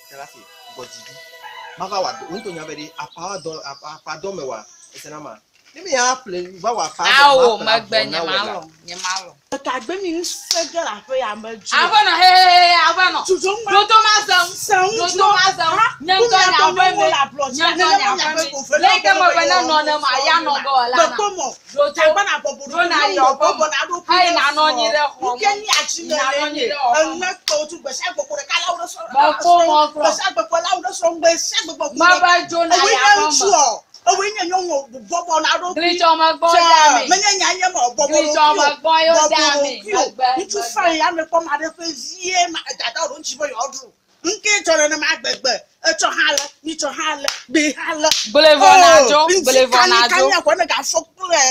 Selasi gbɔdzi ɖi. Mava wɔ dɔ, ŋutɔ nya be ɖe aƒa dɔ aƒa dɔ me wa esena ma. Ne mi ya ƒle va wɔ aƒa dɔ Awo ma ƒle megbe avɔ nye na wɔ ma la. lɔ, nye ma lɔ. Tagbe mi ŋusẽ ge le aƒe ya me dzi. Aƒenɔ hehehe aƒenɔ. Dzudzɔ ŋma. Dodo ma zem. Sɛŋ Dodo ma zem. Nye ŋutɔ nye aƒe me. Nye ŋutɔ nye aƒe me. Le yi ke me be ne nɔ ne ma ya nɔ ge wɔ la na. Gbekpɔmɔ. Dodo. Tagbe na bɔbɔ Do na yɔ bɔbɔ na ɖo. Hayi na nɔ anyi ɖe xɔ me. Nke ni atsi ne Na nɔ le anyi nye. ɖe xɔ me. Ene tɔ tu gbe sia gbe ko ɖeka la wo ɖe srɔ̃. Mekpɔ mɔ kplɔ. Gbe sia gbe ko la wo ɖe srɔ̃ gbe sia gbe ko. Mebe dzo na Ewoe yi nye aƒe me. ŋutsuɔ. Ewoe nye nyɔnu bɔbɔ na ɖo. Glitsɔ megbɔ da me. Menye nya nye me bɔbɔ Glitsɔ megbɔ yo da me. Megbe. Ŋutsu fain ya me kpɔ ma ɖe ƒe vie ma dada ɖo ŋutsi be yewoaɖu. Ŋke tsɔ nenema gbegbe. Etsɔ hã le, nyitsɔ hã le, gbe hã le. Gblẽ vɔ na dzo. Gblẽ vɔ na dzo. Kani kani ne gafɔ kple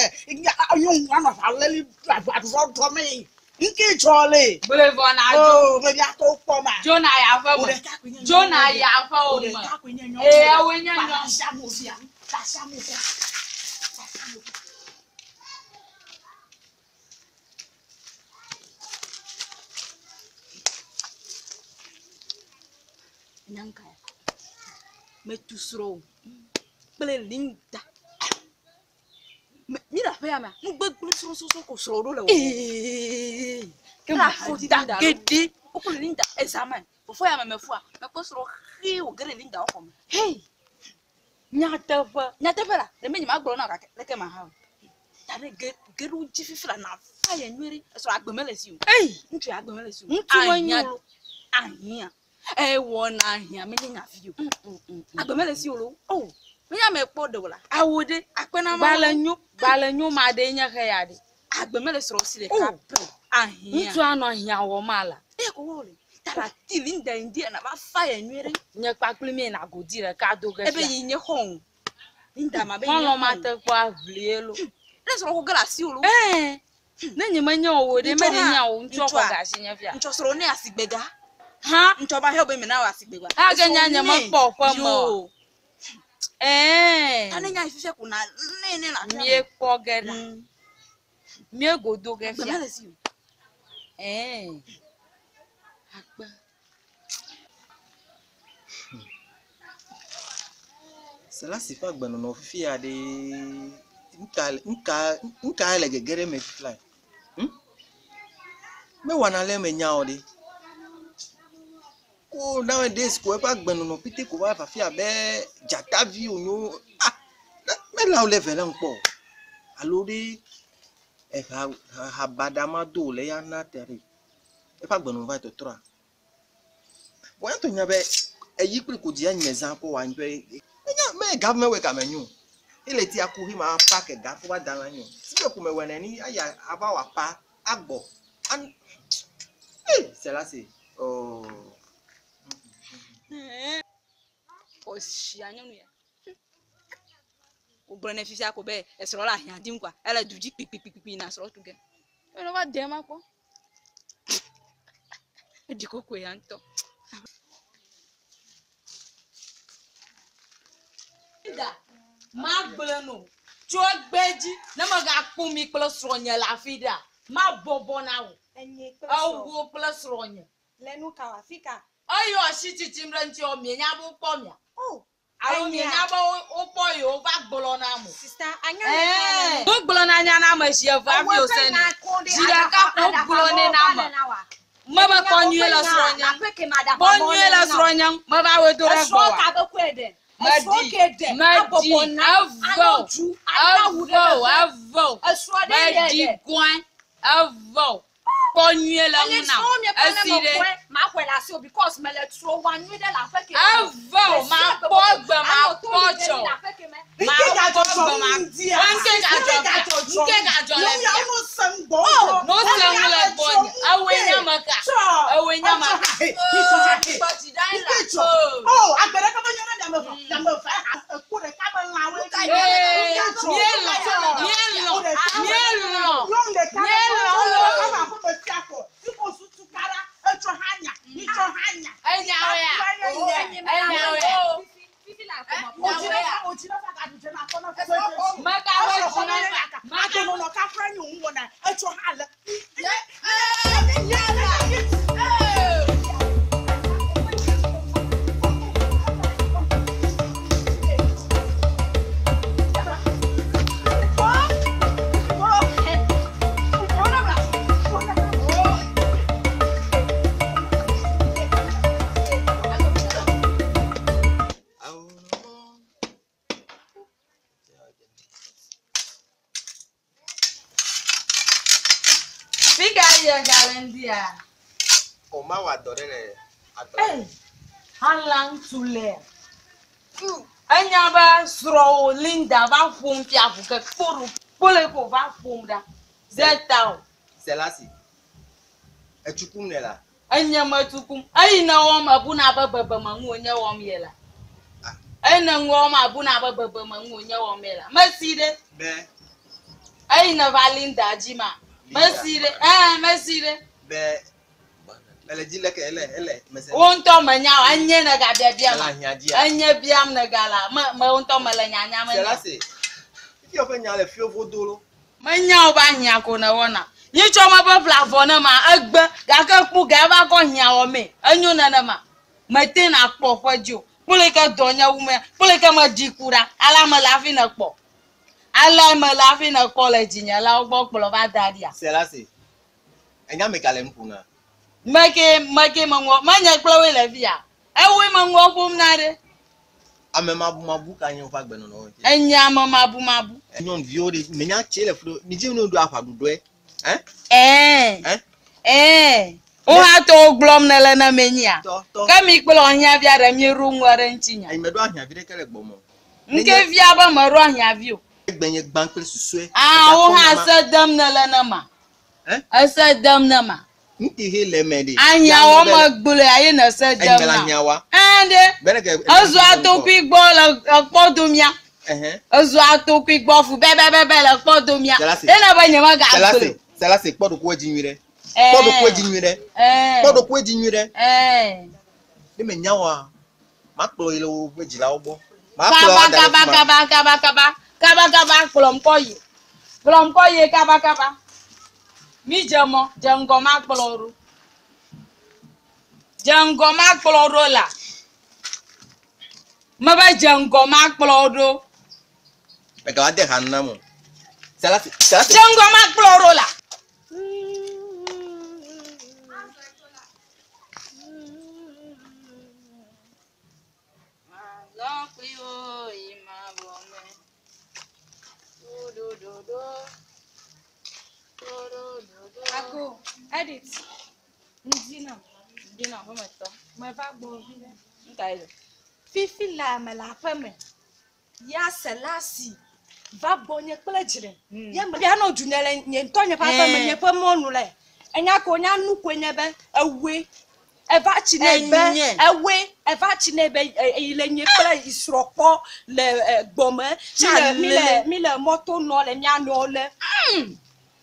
nyɔnu anɔ aʋaleli aɖuɖɔ dɔ me. Ŋke dzɔ le. Gblẽ vɔ na dzo. Oo, me miatɔwo kpɔ ma. Dzo na yi aƒe Wò me. ɖeka koe nye Dzo na nyɔnu. yi aƒe Wò me. ɖeka koe nye nyɔnu. Ee, ewoe nye nyɔnu. Tasiamovia, tasiamovia, tasiamovia. Nyanka ya. Metu srɔ̃wò kple Linda. Mi le aƒe ya mea, nu gbegblẽ srɔ̃sɔsɔ ko srɔ̃wò ɖo le wɔwɔm. Ee. Ke Ke me afɔ adi da Linda ɖo. geɖe. Wokple Linda eza me. Fofo ya me mefua, mekpɔ srɔ̃ xii wòge ɖe Linda wo xɔme. Hey. Nyateƒe. Nyateƒe la, ɖe menye magblɔ na wò gake leke maha o. Ta ne ge ge ɖe wo dzi fifi la nafa ye nyuie ɖe. Esrɔ̃ agbe mele si o. Ei. Ŋutsu ya agbe mele si o. Ŋutsu menyo Ahiã lo. ahiã. Ewɔna ahiã menye nyavi o. Agbe mele si o lo. Oh. Menye ame kpɔ ɖe o la. Awo ɖe akpe na Gbalẽ Mawu. nyo. Gbalẽ nyo ma ɖe nye xe ya ɖe. Agbe mele srɔ̃ si Oh. ɖeka pɛ o. Ahiã. Ŋutsu anɔ ahiã wɔm ala. Eye ko wɔ le. Ta la ti Linda ŋdi na va fa ye nyuie ɖe. Nye kpakple mi na godi ɖeka do ge Ebe fia. yi nye xɔ o. Linda ma be yi nye Xɔlɔ̃ ma xɔ o. te kpɔ aʋlie lo. Ne srɔ̃ ko ge le asi o lo. Ɛɛ. Ne nye menye o ɖe Ŋutsɔ me ɖe hã, nya o ŋutsua xɔ ŋutsua. ga asi nye fia. Ŋutsɔ srɔ̃ ne asigbega. Hã. Ŋutsɔ ba hɛ be me na wɔ asigbega. Age nya nye mekpɔ ƒe me o. Yo. Ta ne Ɛɛ. nya yi fifia ko na ne ne la. Míekpɔ ge ɖa. Míegodo ge Agbe fia. mele si o. Ɛɛ. Akpe. Selasi ƒe agbenɔnɔ fifi ya ɖe ŋka ŋka ŋka le gege ɖe eme fifi la? Hm? Mewɔna le eme nya o ɖe. Ko nowadays ko eƒe agbenɔnɔ pete ko va fafi abe dzatavi wònyo. Ah! Mele awu le ve le ŋu kpɔ o. Alo ɖe eha ha baɖa ma do wòle ya na ta ɖe. Eƒe agbenɔnɔ va yi tɔtrɔa. Vɔ ya to nya be eyi kple kodzi ya nye zã kɔ wɔ anyi ƒe enya me government worker me nyo. Ele ti aku hi ma pa ke ga ko va da la nyo. Si be ko me wɔ neni aya ava wɔ apa agbɔ. An Eh, Selasi. Oh. Ɔsia nyɔnu ya. Wogblɔ nɛ fifia ko be esrɔ̃ le ahiã dim koa ele du dzi kpikpikpikpi na srɔ̃ tu ge. Ene va de ma kpɔ. Eɖi kokoe ya ŋutɔ. Linda, magblẽ no. Tso egbe dzi ne megakpɔ mi kple srɔ̃nye le afi ɖea, mabɔbɔ na wò. Enye kple srɔ̃. Ewò kple srɔ̃nye. Le nu ka wɔ afi ka? Eyɔ asi tsitsim ɖe ŋuti mienya be wokpɔ mia. Oh, Alo Enyea. mienya be wokpɔ yewo va gblɔ na mo. sista, anya le ka le. Ɛɛ. Wogblɔna nya na ame zi eve hafi wòsenɛ. Zi ɖeka ko wogblɔnɛ na ame. Mebe kpɔ nyuie le srɔ̃nye ŋu. Kpɔ nyuie le srɔ̃nye ŋu. Meva wɔe do ɖe Esrɔ̃ gbɔwòa. ka be koe ɖe? Meɖi, Esrɔ̃ ke ɖe? meɖi, Abɔbɔ na, eve o, anɔ dzu, ana wu eve ɖe o, eve. eve o. Esrɔ̃ ɖe yɛ Meɖi ɖe? gɔe. Evɔ kpɔ nyuie le Enye ŋu nam. srɔ̃ miekpɔ ne Esi ɖe. mekpɔe, maxɔe le asiwò because mele srɔ̃ wa nyui ɖe le aƒe ke me. Evɔ makpɔ gbe makpɔ dzɔ. Nke gadzɔdzɔ ŋdia. Nke gadzɔ- nke gadzɔ le Nyɔnu fia. no se ŋgbɔ. No se ŋu le gbɔnye. Ewoe nye ame ka? Ewoe nye ame ka? Nke dzɔ. O agbe ɖeka be nyɔnu ɖe ame eve. Ame eve eko ɖeka be lãwoe. Ee, Nke dzɔ. míelɔ̃, míelɔ̃, míelɔ̃. Nyɔnu ɖeka be Míelɔ̃. nyɔnu ɖeka be aƒeme fia kɔ. Iko su tukaɖa. Etsɔ hã nya. Etsɔ hã nya. Enyawoe ya? Enyawoe ya? Fifi le aƒe me. Odzi ɖe fa odzi ɖe fa gaɖu dze na akɔ na fɔ dze. Meka be dzi na fa. Adonɔnɔ kafra nye òun wɔna etsɔ hã le. Fika yie gale ŋdia? O ma wɔ dɔ ɖe le agble. Ei, hala ŋutsu lea. Enya be srɔ̃wò Linda va ƒom fia ʋu ke kporo kpole ko va ƒom ɖa. Zeta o. Selasi. Etsukum ne la. Enye metukum. Eyi ne wɔm ebuna be bebeme ŋu wònye wɔm ye la. Ah. Eyi ne ŋu wɔm abuna be bebeme ŋu wònye wɔm ye la. Mesi ɖe. Be Eyi ne va Linda dzi ma. Mesi ɖe. Ɛɛ mesi ɖe. be ele dzi leke ele ele mese. Wo ŋutɔ menya o. Enye ne gabiabia Ele ma. ahiã dzia. Enye biam ne ga la. Me me ŋutɔ mele nyanya me. Selasi. Fifia woƒe nya le fio vodo lo. Menya wo be ahiã ko ne wɔna. Nyitsɔ me be ƒle avɔ ne ma egbe gake kpu ga eva kɔ hiã wɔ mee. Enyo nenema. Mete na kpɔ ƒe dzi o. Kple yi ke dɔ nye wu me, kple yi ke meɖi ku ɖa. Ale ame le hafi ne kpɔ. Ale ame le hafi ne kpɔ le dzinyelawo gbɔ kplɔ va da ɖia. Selasi. Enya me ka le nu ƒom na. Meke meke meŋɔ menye kple woe le fia. Ewoe meŋɔ ƒom na ɖe. Ame mabumabu ka nye woƒe agbenɔnɔ ŋuti. Enye ame mabumabu. Nyɔnuviwo ɖe menya tse le flo. Mi dzi ne ɖo aʋa ɖuɖɔe. Ɛ? Ɛɛ. Ɛ? Ɛɛ. Wo hã tɔwo gblɔm ne le ne menyia. Tɔ tɔ. Ke mi kple ɔhiãvia ɖe mieɖo ŋua ɖe ŋutinya. Enyi meɖo ahiã vi ɖeke le gbɔmɔ. Nke fia be meɖo ahiãvi o. Egbe nye gbã kple susɔe. Aa wo hã se dem ne le ne ma. Ɛ? Ese dem ne ma. Ŋuti he le eme ɖe. Ahiãwɔ megblɔe aye ne se Enyi dem me le na. ahiã wa. Ɛɛ ɖe. Be ne ke. Ezu atokui gbɔ le ekpɔdomia. Ɛhɛn. Ezu atokui gbɔ fu bɛbɛbɛbɛ le kpɔdomia. Selasi. Ene be nye megagblɔe. Selasi. Selasi kpɔ ɖokuiwo dzi nyui ɖe. Kpɔ ɖokuiwo dzi nyui ɖe. Ɛɛ. Kpɔ ɖokuiwo dzi nyui ɖe. Ɛɛ. Ne menya wa, makplɔ yi le woƒe dzilawo gbɔ. Makplɔ Kaba wo da ɖe kaba fi ma. kaba kaba kaba kaba kaba kplɔm kɔ yi. Kplɔm kɔ yi kaba kaba. Mi dze mɔ dze ŋgɔ ma kplɔ ɖo. Dze ŋgɔ ma kplɔ ɖo la. Mebe dze ŋgɔ ma kplɔ ɖo. Mega de ha nam o. Selasi. Selasi. Dze ŋgɔ ma kplɔ ɖo la. Ago, edit. Ŋdi nam. Meva gbɔ vi ɖe. Fifi la me le aƒe me. Ya Selasi va gbɔnye kple dzre. Ye me ya nɔ du nye le nye ŋutɔ nye ƒe aƒe me nye ƒe mɔnu le. Enya ko nya nu koe nye be ewoe. Eva tsi ne be Enye. ewoe eva tsi ne be eyi le nye kple srɔ̃ kpɔ le gbɔme. Mi le mi le mi le mɔto nɔ le mia nɔewo le.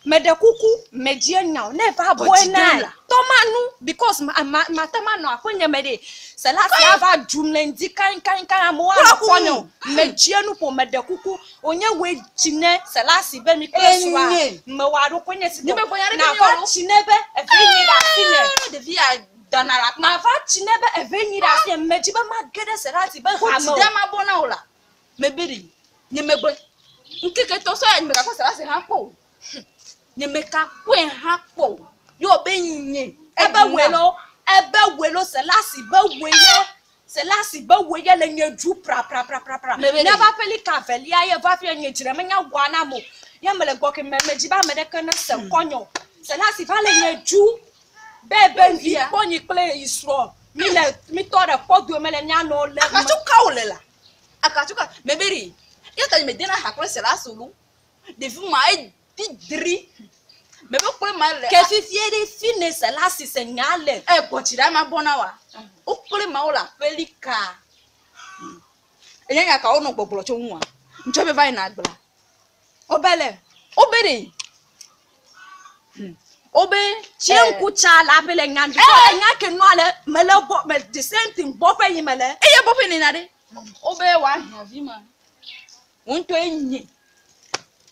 Meɖe kuku medzi enya o ne va bɔe na tɔma nu because ma ma ma te ma nɔ aƒenye me ɖe Selasi ava dzum le ŋdi kaŋkaŋkaŋ amewo anɔ kpɔnye o medzi enu ƒo meɖe kuku wònye woe tsi ne Selasi be mi kple srɔ̃a Enye. mewɔ aɖokui nye si Nye mekpɔ nya ɖeke na nye va o. tsi ne be eve nyi ɖe asi ne Ɖevi ya dana la ma va tsi ne be eve nyi ɖe asi ne medzi be mage ɖe Selasi be hame o Kotsi ma bɔ na wo la. Mebe ɖe nye megbe. Ŋkeke tɔ sɔ ya nye megakpɔ Selasi hã kpɔ o. Nye mekakpɔe hã kpɔ o. Ye be nye. ebe woe lo ebe woe lo Selasi be woe ye Selasi be woe ye le nye du praprapraprapra Mebe ne ɖe. va ƒe lika velia ye va fia nye dzre menya wɔa na mo ye mele gbɔ ke me medzi be ame ɖeke ne se ŋkɔnye o. Selasi va le nye dzu. Be be vi kpɔ nyi kple yi srɔ̃. Mi le mi tɔ ɖe kpɔdoe me le mía nɔ le. Akatsu ka wòle la? Akatsu ka? Meberi, eya ta nye medena ha kple Selasi o lo. Ɖevi ma edi dri. Mebe kple ma le. Ke fifie ɖe fi ne Selasi se nya le. E gbɔtsi ɖe ama bɔ na wa. Wo kple ma wole aƒelika. Enye nya ka wonɔ gbɔgblɔ tso ŋua? Ŋtsɔ be va yina agblea. Wobe le. Wobe ɖe. Wobe. Tsie ŋku tsa le aƒe le nya dzi. Enya ke nua le mele bɔ me the same thing bɔ ƒe yi mele. Eye bɔ ƒe nena ɖe. Wobe wa hiãvi ma. Wo ŋutɔe nye.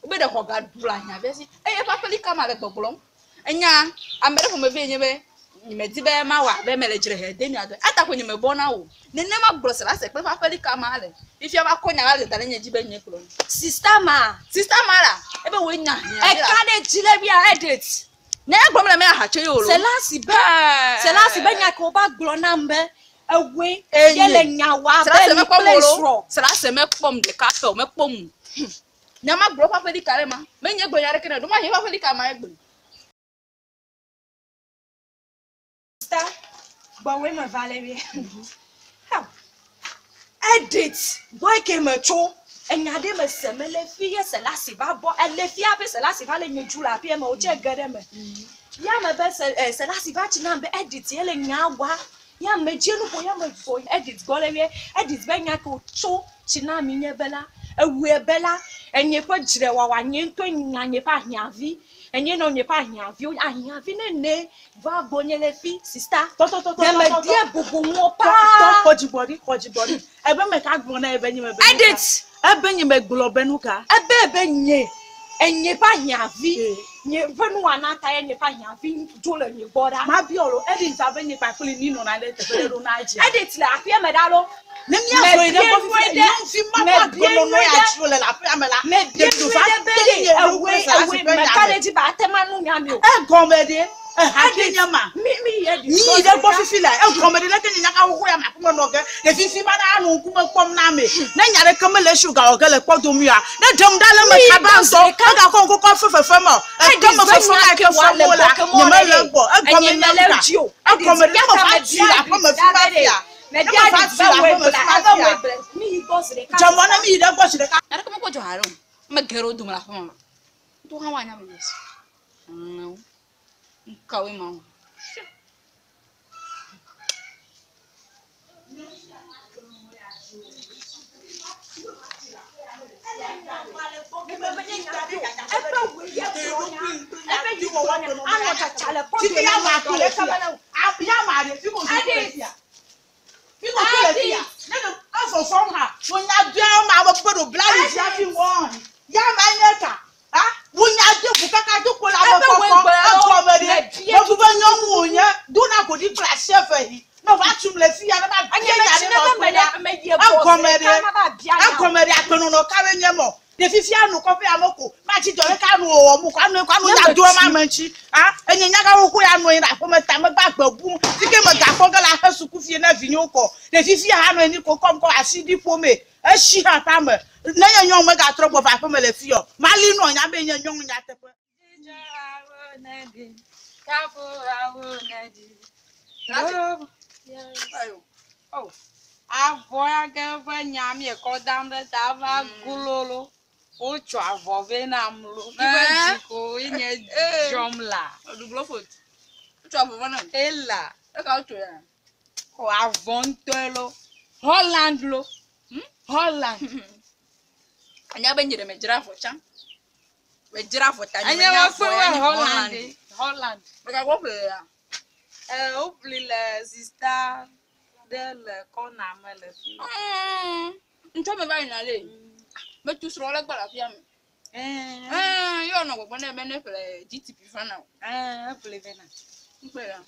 Wobe ɖe xɔ ga ɖu le ahiãvia si. Eye eƒe aƒelika ma le gbɔgblɔm. Enya ame ɖe ƒomevi nye be nyemedi be mawɔ abe mele dzre he de mia dɔ. Eta ko nye mebɔna o. Nenema gblɔ Selasi kple eƒe aƒelika ma le. Fifia va kɔ nya la le da ɖe nye dzi be nye kplɔ. Sista ma. Sista ma la. Ebe woe nya hiã. Eka ɖe dzi le bia edit. Ne egblɔm le me ahatse ye o lo. Selasi be. Selasi be nya ke woba gblɔ nam be ewoe ye le nya wa be mi kple srɔ̃. Selasi mekpɔm ɖeka pɛ o mekpɔm. Nya ma gblɔ eƒe aƒelika ɖe ma. Menye gblɔ nya ɖeke ne ɖo ma hiã eƒe aƒelika ma egblɔ. Sista gbɔwoe me va le wie. Edit gbɔe ke me tso. Enya ɖe me se me le fi ye Selasi va bɔ. Ele fia be Selasi va le nye dzu le aƒea me wotse ge ɖe me. Ya me be Selasi va tsi nam be Edit ye le nya wa. Ya me dze nu ƒo ya me zɔ Edit gbɔ le wie. Edit be nya ke wotso tsi na mi nye be la. Ewue be la. Enye ƒe dzre wawa nye ŋutɔ nya nye ƒe ahiãvi. Enye nɔ nye ƒe ahiãvi. Ahiãvi nene va gbɔ nye le fi sista. Tɔ. Ne me die bubu ŋu paa. Xɔdzigbɔɖi xɔdzigbɔɖi. Ebe me ka gblɔ na ebe nye me be. Edit. Ebe nye me gblɔ be nu ka. Ebe be nye. Enye ƒe ahiãvi. Nye ƒe nuwɔna ta ye nye ƒe ahiãvi dzo le nye gbɔ ɖa. Ma biɔ lo Edit abe nye kpakple ni nɔna ɖe teƒe ɖe ɖo na dzi. Edit le aƒea me ɖa lo. Ne míazɔ yi ɖe gbɔ fifia, nyɔnuvi ma ƒe agbenɔnɔ ya tsi wòle le aƒea me la. Me bie Ɖevi va nyuie ɖe be te ɖe nye ɖo ewoe kple Selasi ewoe ƒe me nya ka me. ɖe dzi be ate ma nu nya mi o. Egɔme ɖe. Eha ke nye ma. Mi mi yi Edit Mi gbɔ yi ɖe gbɔ ɖeka. fifi la egɔme ɖe leke nye nyaka xoxo ya ma kuma nɔ ge. Ɖevi fi ma ɖa nɔ ŋkume kpɔm na ame. Ne nya ɖeke mele esi o gawɔ ge le kpɔdomi oa. Ne ɖem ɖa le eme Mi yi kaba gbɔ ŋutɔ. zi ɖeka. Egakɔ ŋku kɔ fe fefe me o. Eke Edit me be fefe nya la ke ke wòa fem le wo la, gbɔ ke nye mɔ mele ɖe. egbɔ. Egɔme Enye nye mele nuka. dzi o. Egɔme ɖe Edit ne me va ya tui le aƒeme me fi ma bia Edit fia. Me Ne bia me va Edit tui be le woe aƒeme gblẽ. fi ma Ebe fia. woe gblẽ. Mi yi gbɔ zi ɖeka. Dzɔmɔ ne mi yi ɖe gbɔ zi ɖeka. Nya ɖeke mekpɔ dzɔ haɖe o. Me ge ɖe wo dome le aƒeme ma. Ŋutɔ hã woanya me dzesi. Amewo. Nukawoe ma wo? Anɔ tsatsa le kpɔdoe Fifi me ya ma nɔ ku le ɖeka fia. me na wo. Ya ma ɖe fi ko fi le fia. Fi ko fi le fia. Ne ɖe efɔfɔm hã, wonya do ma be be ɖo bla li dzi hafi wɔ. Ya ma nye ka. Ha? Wonya do ʋu kaka do ko le ame Ebe woe kɔkɔ. gblẽ lo. Egɔme ɖe. Me bie Mebu be nyɔnu wònye. Do na godi kple asi eve yi. Ne wova tum le fia ne ma Enye bie me nya tsi ɖe ne nɔ be me kpe ɖa. ɖe me yi gbɔ zi Egɔme ɖeka ɖe. ma va bia nya o. Egɔme ɖe agbenɔnɔ kawoe nye mɔ. Ɖevi fia nu kɔƒe ame ko. Matsi dɔ ɖeka nu wɔwɔ mu ko anu ko anu Ne nya me do ema tsi. me ŋuti. Ha? Enye nyaga xoxo ya nɔ anyi ɖe aƒeme ta megbe agbe bum. Fi ke megakpɔ ge le ahe suku fie ne vinyewo kɔ. Ɖevi fia hã nɔ anyi ko kɔm kɔ asi ɖi ƒome. Etsi hã ƒe ame. Ne nye nyɔnu megatrɔ gbɔ va aƒeme le fi o. Mali nɔ nya be nye nyɔnu nyateƒe. Avɔ ya ke ƒe nya miekɔ dam ɖe ta va glolo. Wotsɔ avɔ vɛ nam lo. Miƒe dzi ko nye dzɔm la. Ɖugblɔfot. Wotsɔ avɔ va nam. Ela. Eka wotso ya. Xɔ avɔ ŋutɔe lo. Holland lo. Holland. Anya be nye ɖe medzra avɔ tsã. Medzra avɔ ta nye Enye menya wokpe avɔ ya be nye Holland. Holland. Holland. Megakpɔ ƒle ya. Woƒli le sista ɖe le kɔna me le fi. Ŋtsɔ me va yina le. Metu srɔ̃ le gbɔ le aƒea me. Ɛɛ, Ye wònɔ gbɔgblɔm nɛ be ne ƒle GTP va na o. ɛɛ, eƒli vɛ na. Ŋkpɛ ya.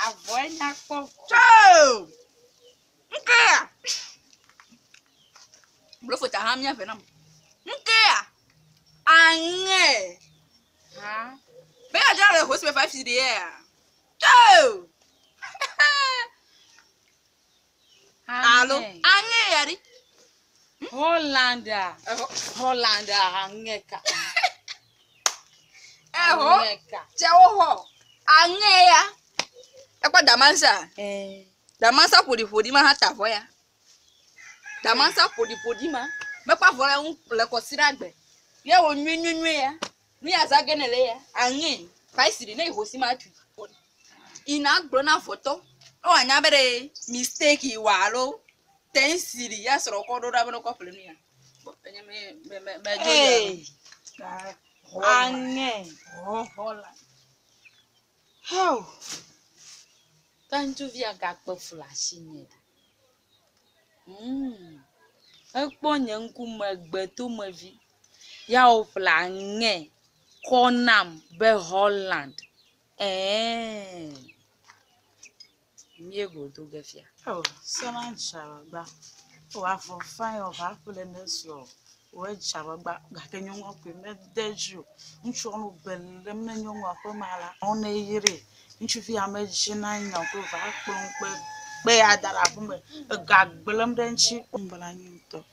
Avɔe nya kpɔ. Tso! Ŋke ya. Blofota hã mía ƒe nam. Ŋke ya. Aŋe. Ha. Be yadzra le hosi me fa fi ɖe ya. Tso! Alo Aŋe. aŋe ya ɖi. Holanda. Holanda aŋe ka. Ɛhɔ. Aŋe ka. Tsewo xɔ. Aŋe ya. Ekpɔ damansa. Ɛɛ. Damansa ƒoɖiƒoɖi ma hã ta avɔ ya. Damansa ƒoɖiƒoɖi ma. Mekpɔ avɔ le ŋu le kɔsi ɖe agbe. Ye wo nyui nyui nyui ya. Nu ya zã ge ne le ya. Aŋe. Faisiri ne yi hosi ma tui. Ina gblɔ na avɔtɔ. Ne wòanya be ɖe mistake wɔ alo tensiri ya srɔ̃ kɔ ɖo ɖa be ne kɔ ƒle nu ya. Bɔn enye me me me me dzo ya. Ee. Aŋe. Holland. Heo. Ke ŋutsuvia gakpe fu le asinye ɖe. Mm. Ekpɔ nye ŋkume gbetomevi. Ya woƒle aŋe kɔ nam be Holland. Ɛɛ. Míego do ge fia. Oh, sena dzawagba. O avɔ fain ɔva ƒle ne srɔ̃. O edzawagba gake nyɔnua koe mede dzi o. Ŋutsua no be lém ne nyɔnua ƒe ma la. Wone yre. Ŋutsuvi ame dzi na nya ko va kplɔ kpe kpe ya da ɖe aƒeme. Ega gblẽm ɖe ŋuti. Blanui ŋutɔ.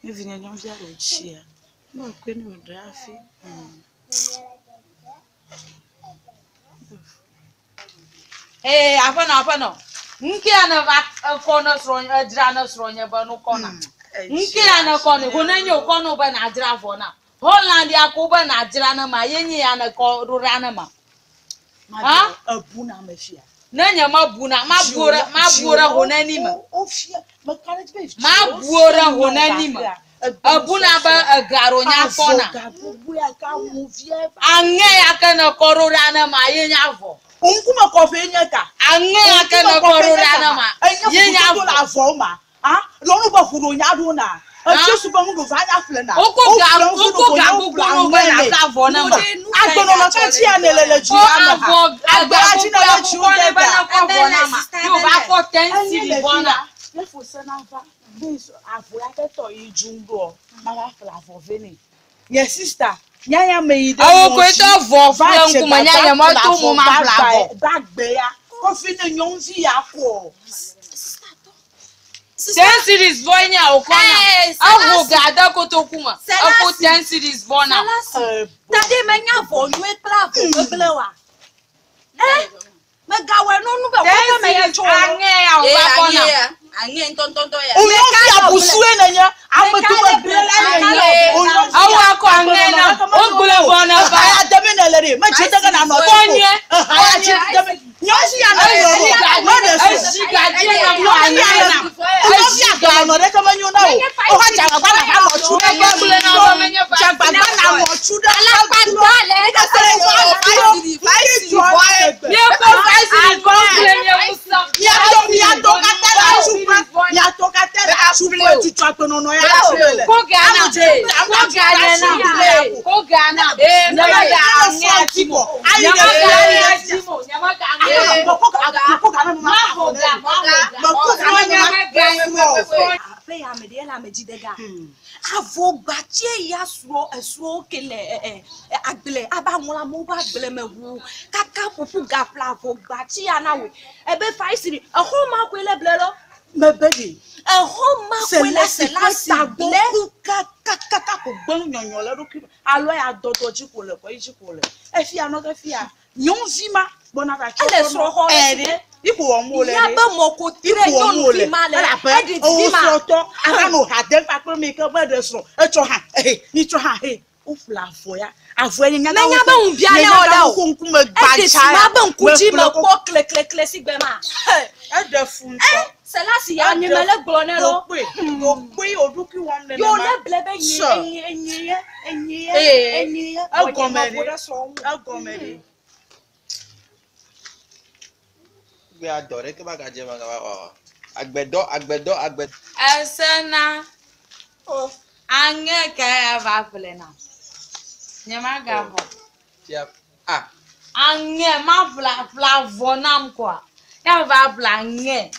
Ne vinye nyɔnuvia ɖe wòtsia, ne wòkɔe ne wòɖe hafi. Ee, aƒenɔ, aƒenɔ. Ŋke ya ne va ekɔ ne srɔ̃nye, edzra ne srɔ̃nye be no kɔ na. Ŋke ya ne kɔ ne, ho ne nye wòkɔ ne wo be nadzra avɔ na. Holland ya ko be nadzra ne ma, ye nye ya ne kɔ ɖo ɖa ne ma. Ha? Ebu na ame fia. Ne nye mebuna, mabu ɖe, mabu ɖe ho neni me. Wofia, meka ɖe edzi be Mabu ɖe ho neni me. Ebuna be ega ɖo nya kpɔna. Avɔ ga ya ka mu via. Aŋe ya ke ne kɔ ɖo ɖa ne ma, ye nye avɔ. Ŋkume kɔƒe nye ka. Aŋe ya ke ne kɔ ɖo ɖa ne ma, ye nye avɔ. avɔ. Avɔ ma. Ah, lɔnu be ʋu ɖo nya ɖo na. Etsi su be ŋu ɖo va nya ƒle na. Woko ga, woko ga gbogbo ɖo be na ƒle avɔ ne ma. Agbenɔnɔ ka dzi ya ne le le dzi Ko ya me ha. avɔ, Agbe aga la dzi gbogbo ne ya le dzi kɔ ne wo be ne kɔ avɔ na ma. Ye wòva kɔ ten Enye cedi le vɔ fi na. ya. Ne fose na va, ne avɔ ya ke tɔ yi dzu ɖoɔ, ma va ƒle avɔ vɛ nɛ. Nye sista, nyanya me yi ɖe Ewo mɔ koe dzi, tɔ vɔ va ƒle dze ŋkume, gbagba nyanya me ƒle to mo avɔ ma ƒle gbagba- avɔ. gbagbe ya. Kɔfi ne nyɔnuvi ya kɔ. Ten cedis vɔ nye wòkɔ na. Ee, Eho Selasi. ga de kotoku me. Eko Selasi. ten cedis vɔ na. Selasi. Tade menya avɔ nyuie kple avɔ gbegblẽ oa? Eh, megawɔe no nu be Ten kɔƒe me ye cedis tso lo. aŋe ya Ee, wòva kɔ aŋe na. ya. Aŋe ŋutɔŋutɔŋutɔ ya. Onyɔnuvi abusue nenye, ame dome gblẽla nenye. Ewo akɔ aŋe na. Wogblẽ vɔ na va. Ehaya demi ne le ɖe, medze de ge nanɔ Kɔ nyuie. Ehaya dzi demi. Nyɔnuvi ya ne Ezi le ga, me ɖe srɔ̃. ezi ga dzi na kɔ aŋe na. Nyɔnuvi agbenɔnɔ ɖeke menyo na o. Woha dzagbagba na va nɔ tsu ɖe Megbe gblẽ na be menye va. Dzagbagba na nɔ tsu ɖe. Alakpagba le Míekɔ five cedis vɔ gblẽ mía ŋusẽ. Miato miato katã le atsuƒe. Miato katã le atsuƒe. Tutu agbenɔnɔ ya le le. Ko ga na. Ko ga ne na. Ko ga na. Nyemega aŋe dzi mo. Nyemega aŋe dzi mo. Nyemega aŋe dzi mo. Maho ga, maho ga. Nyemega aŋe mo. Aƒe ya me ɖe le ame dzi de ga. Avɔgbatse ya srɔ̃ esrɔ̃wo ke le ɛ ɛ agble aba ŋlɔ amewo ƒe agble me ʋuu kaka ƒoƒu gaƒle avɔgbatse ya na woe. Ebe five cedi exɔ ma koe le ble lɔ. Mebe ɖe. Exɔ ma koe le Selasi ƒe Selasi tagbɔ ble. ku kakakaka ko gbe nyɔnyɔ le eɖokui me. Alo ya dɔdɔ dzi ko le kɔ yi dzi ko le. Efia nɔ ke fia. Nyɔnuvi ma gbɔna va tsɔ. Ele srɔ̃ xɔ Ɛ le ɖe. Iko wɔm wole Ya ɖe. be mɔ ko tre Iko wɔm wole. nyɔnuvi ma le. Elabe Eɖe ewo didi ma. srɔ̃tɔ ava nɔ ha dem kpakple mi ke be ɖe srɔ̃. Etsɔ hã ehe nitsɔ hã he. Woƒle avɔ ya. Avɔ ya nye nyaga Menya be ŋu bia ne wɔ ɖe o. Nye ŋkume Eɖe gbadza si ma be ŋku dzi Meƒle me ko- kpɔ klekleklekle si gbe ma. Eɖe fu ŋutɔ. Selasi ya nye me le gblɔ ne lɔ. Wòkpɔe wòkpɔe wòɖokui wɔm nenema. Yo le ble be nye Sure. enye enye ye enye ye Ee. enye ye. Egɔme Vɔ nye ɖe. ma ƒo ɖe srɔ̃ ŋu. Egɔme ɖe. Gbe adɔ ɖeke magadze magava wɔ. Agbedɔ, agbedɔ, agbedɔ. Esena. Oh. Aŋe ka ya va ƒle na. Nyemagaxɔ. Fia. Ah. Aŋe ma ƒle ƒle avɔ nam koa. Ya va ƒle aŋe.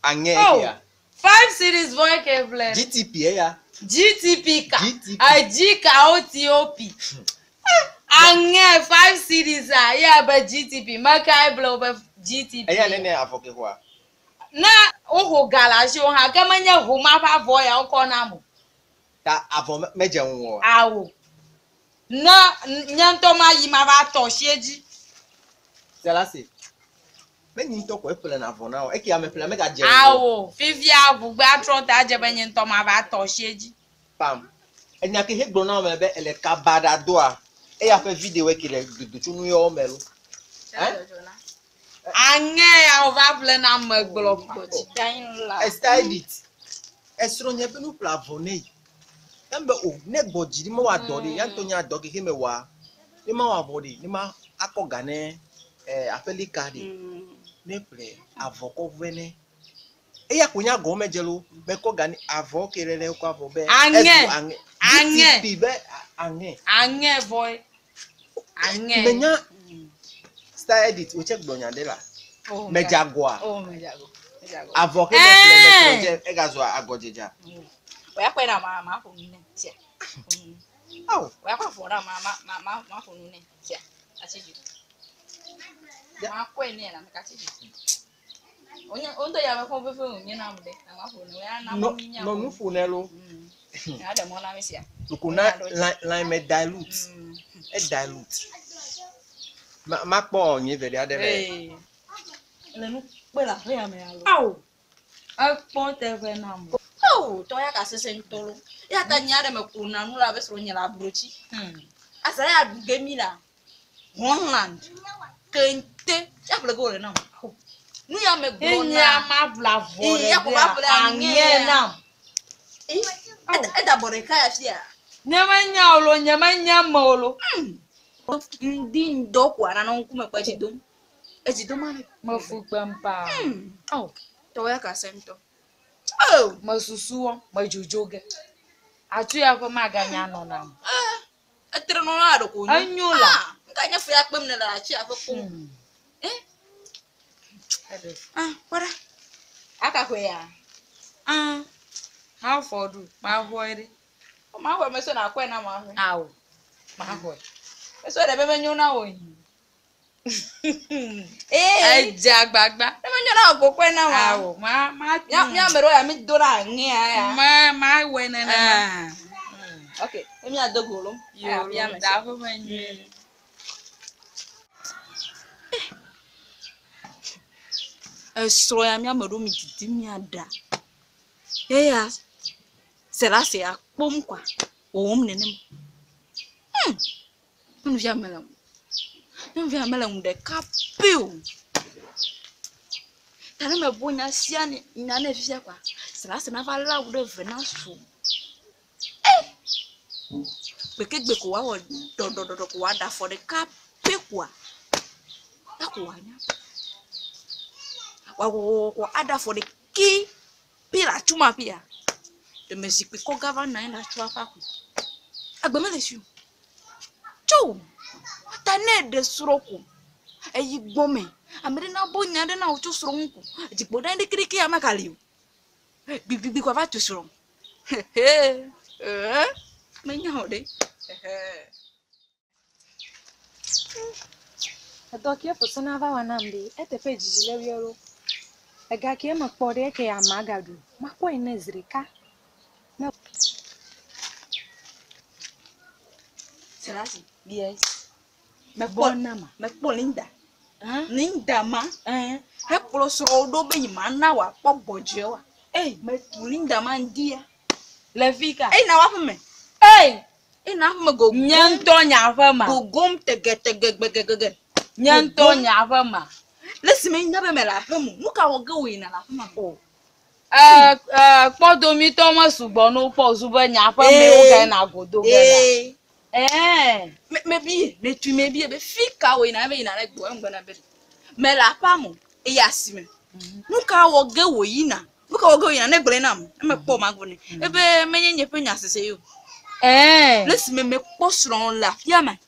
Aŋe Oh. ya. Five cedis vɔ ke ƒle. GTP eya. GTP ka. GTP. Edzi ka o T O P. Aŋe five cedis a ya be GTP. Meka eble wo be GTP. Eya nene avɔ ke xɔa. Ne woho ga le asiwò hã ke menye homa ƒe avɔ ya wokɔ nam o. Ta avɔ me- medze ŋu oa? Awo. Ne nye ŋutɔ mayi mava tɔ asi edzi. Selasi. Menye ŋutɔ koe ƒlena avɔ na wò. Eke ame ƒlea megadze ŋu o. Awo. Fifia ʋugbe atrɔ ta edze be nye ŋutɔ mava tɔ asi edzi. Pam. Enya ke he gblɔ na wo be ele kaba ɖa doa. Eya ƒe video ke le dodo tso nu yawo me lo. Eh? Aŋe ya wova ƒle na me gblɔ pa. Esther Edith. Esrɔ̃ nye be nu ƒle avɔ nɛ. Embe o ne gbɔ dzi ɖi mewɔ dɔ ɖi ya ŋutɔ nya dɔ ke he mewɔa. Ne mawɔ avɔ ɖi ne ma akɔ ga ne eh, aƒelika ɖi. Ne ƒle avɔ kɔ vɛ ne. Eya ko nya gɔme dze lo. Mekɔ ga ne avɔ ke le le kɔ avɔ be. Aŋe. Ezu aŋe. Aŋe. GTP be aŋe. Aŋe vɔe. Aŋe. Menya Star Edith wòtse gblɔ nya ɖe la. Oh, Medze agɔa. Oh, medze agɔ. Medze agɔ. Avɔ ke me ƒle me Eh. srɔ̃ dze egazua agɔdzedza. Wòya kɔe na ma ma ƒo nu nɛ. Sia. Ƒo nu nɛ. Awo. Wòya kɔ avɔ na ma ma ma ma ma ƒo nu nɛ. Sia. Atsi dzi. Ma kɔe nɛ la meka tsi dzi. Onye o ŋutɔ ya me xɔ fefe wònye nam ɖe. Na ma ƒo nu. Wòya na Nɔ mɔ mi nya. nɔ nu ƒo nɛ lo. Ya ɖe mɔ na mi sia. Loko na lãe me dilute. E dilute. Ma makpɔ nye velia ɖe le. Ee. Le nu kpe le aƒea me alo. Awo. Ekpɔ teƒe nam. Oh, tɔ ya ka sese ŋutɔ lo. Eya ta nye aɖe me kona nu la abe srɔ̃nye le ablotsi. Asa ya ɖu ge mi la. Holland. Kente. Ya ƒle ge wòle nam. Nu ya me gblɔ Enye na. ma ƒle avɔ Ee, ɖe ya ko va ƒle aŋe aŋe ya. nam. Ee, eda bɔ ɖeka ya fia. Nye menya o lo, nye menya me o lo. Ŋdi ŋdɔ ko anana ŋkume kpe dzi dom. Edzi dom ale. Mefu kpem paa. Awo. Tɔ ya ka se ŋutɔ. Oh, Mesusu wɔ, medzodzo ge. Atu ya ƒe maganya nɔ nam. etre nɔ na ɖe ko nyo. Enyo la. Ah, ŋka nye fu ya kpem ne le atsi aƒe kpom. Eh? Ah, kpɔ ɖa. Aka koe ya. Ah, mafɔ ɖu, maxɔe ɖe. Ma xɔe mesɔ na kɔe na ma xɔe. Awo, maxɔe. Mesɔ ɖe be menyo na wò. Ee. Edze agbagba. Ne menyo na wò ko kɔe na ma. Awo, ma ma. Mía mía ame ɖewo ya mi do ɖe aŋea ya. Ma ma wɔe nenema. Ah. Ok, ne mía do go lo. Yo, Mía me. da ƒe me nyuie. Esrɔ̃ ya mía ame ɖewo mi didi mía ɖa. Eya Selasi ya kpɔm koa wɔwɔm nenem. Nyɔnuvia mele ŋu. Nyɔnuvia mele ŋu ɖeka pɛ o. Ta ne mebo nya sia nya nɛ fifia koa, Selasi nava lé awu ɖe ve na su. Eh! Gbekegbe ko woawɔ ɖɔɖɔɖɔɖɔ ko woaɖe afɔ ɖeka pɛ koa, ya ko woanya. Woawɔwɔwɔ aɖe afɔ ɖeki pɛ le atu ma ƒia. Ɖeme zikpui kɔ gã va nɔ anyi ɖe atsua ƒe aƒe. Agbe mele si o. Tso! Ta ne eɖe srɔ̃ ko, eyi gbɔme, ame ɖe nabo nya ɖe na wò tso srɔ̃ ŋu ko, dzikpɔ ɖe ɖekeɖeke ya megali o. Gbigbigbi ko ava tu srɔ̃. Hehe, ee, menya o ɖe. Hehe. Edɔ ke fefe na va wɔ nam ɖe, eteƒe dzidzi le wia lo. Ega ke me kpɔ ɖe eke ama gaɖu. Makpɔe ne zi ɖeka. Selasi, Yes. mekpɔ Bɔ nama. mekpɔ Linda. Hã? Linda ma, Eh. hekplɔ srɔ̃wo ɖo be nyemana wòakpɔ gbɔdzɔe oa. Ei, Metu Linda ma ŋdi ya. le fi ka. Eyina wo aƒeme. Ei, Eyina aƒeme gogom. nye ŋutɔ nye aƒe ma. Gogom tegetegegbegegege. Nye ŋutɔ nye aƒe ma. Le esime nya be mele aƒeme o, nu ka wɔ ge wòyina le aƒeme o? Eh, eh, kpɔdomitɔ me sugbɔ ne wokpɔ zu be nye aƒe me wogayina godo ge la. Ee. Eh. Me mebie, metui mebie be fi ka wòyina ebe yina ɖe gbɔ eŋgbe be mele aƒea me o, eyi asime. Nu ka wɔ ge wòyina? Nu ka wɔ ge wòyina ne gblɔe nam. Ne mekpɔ magblɔ nɛ. Ebe menye nye ƒe nya sese ye o. Eh. Le esime mekpɔ srɔ̃ le aƒea me,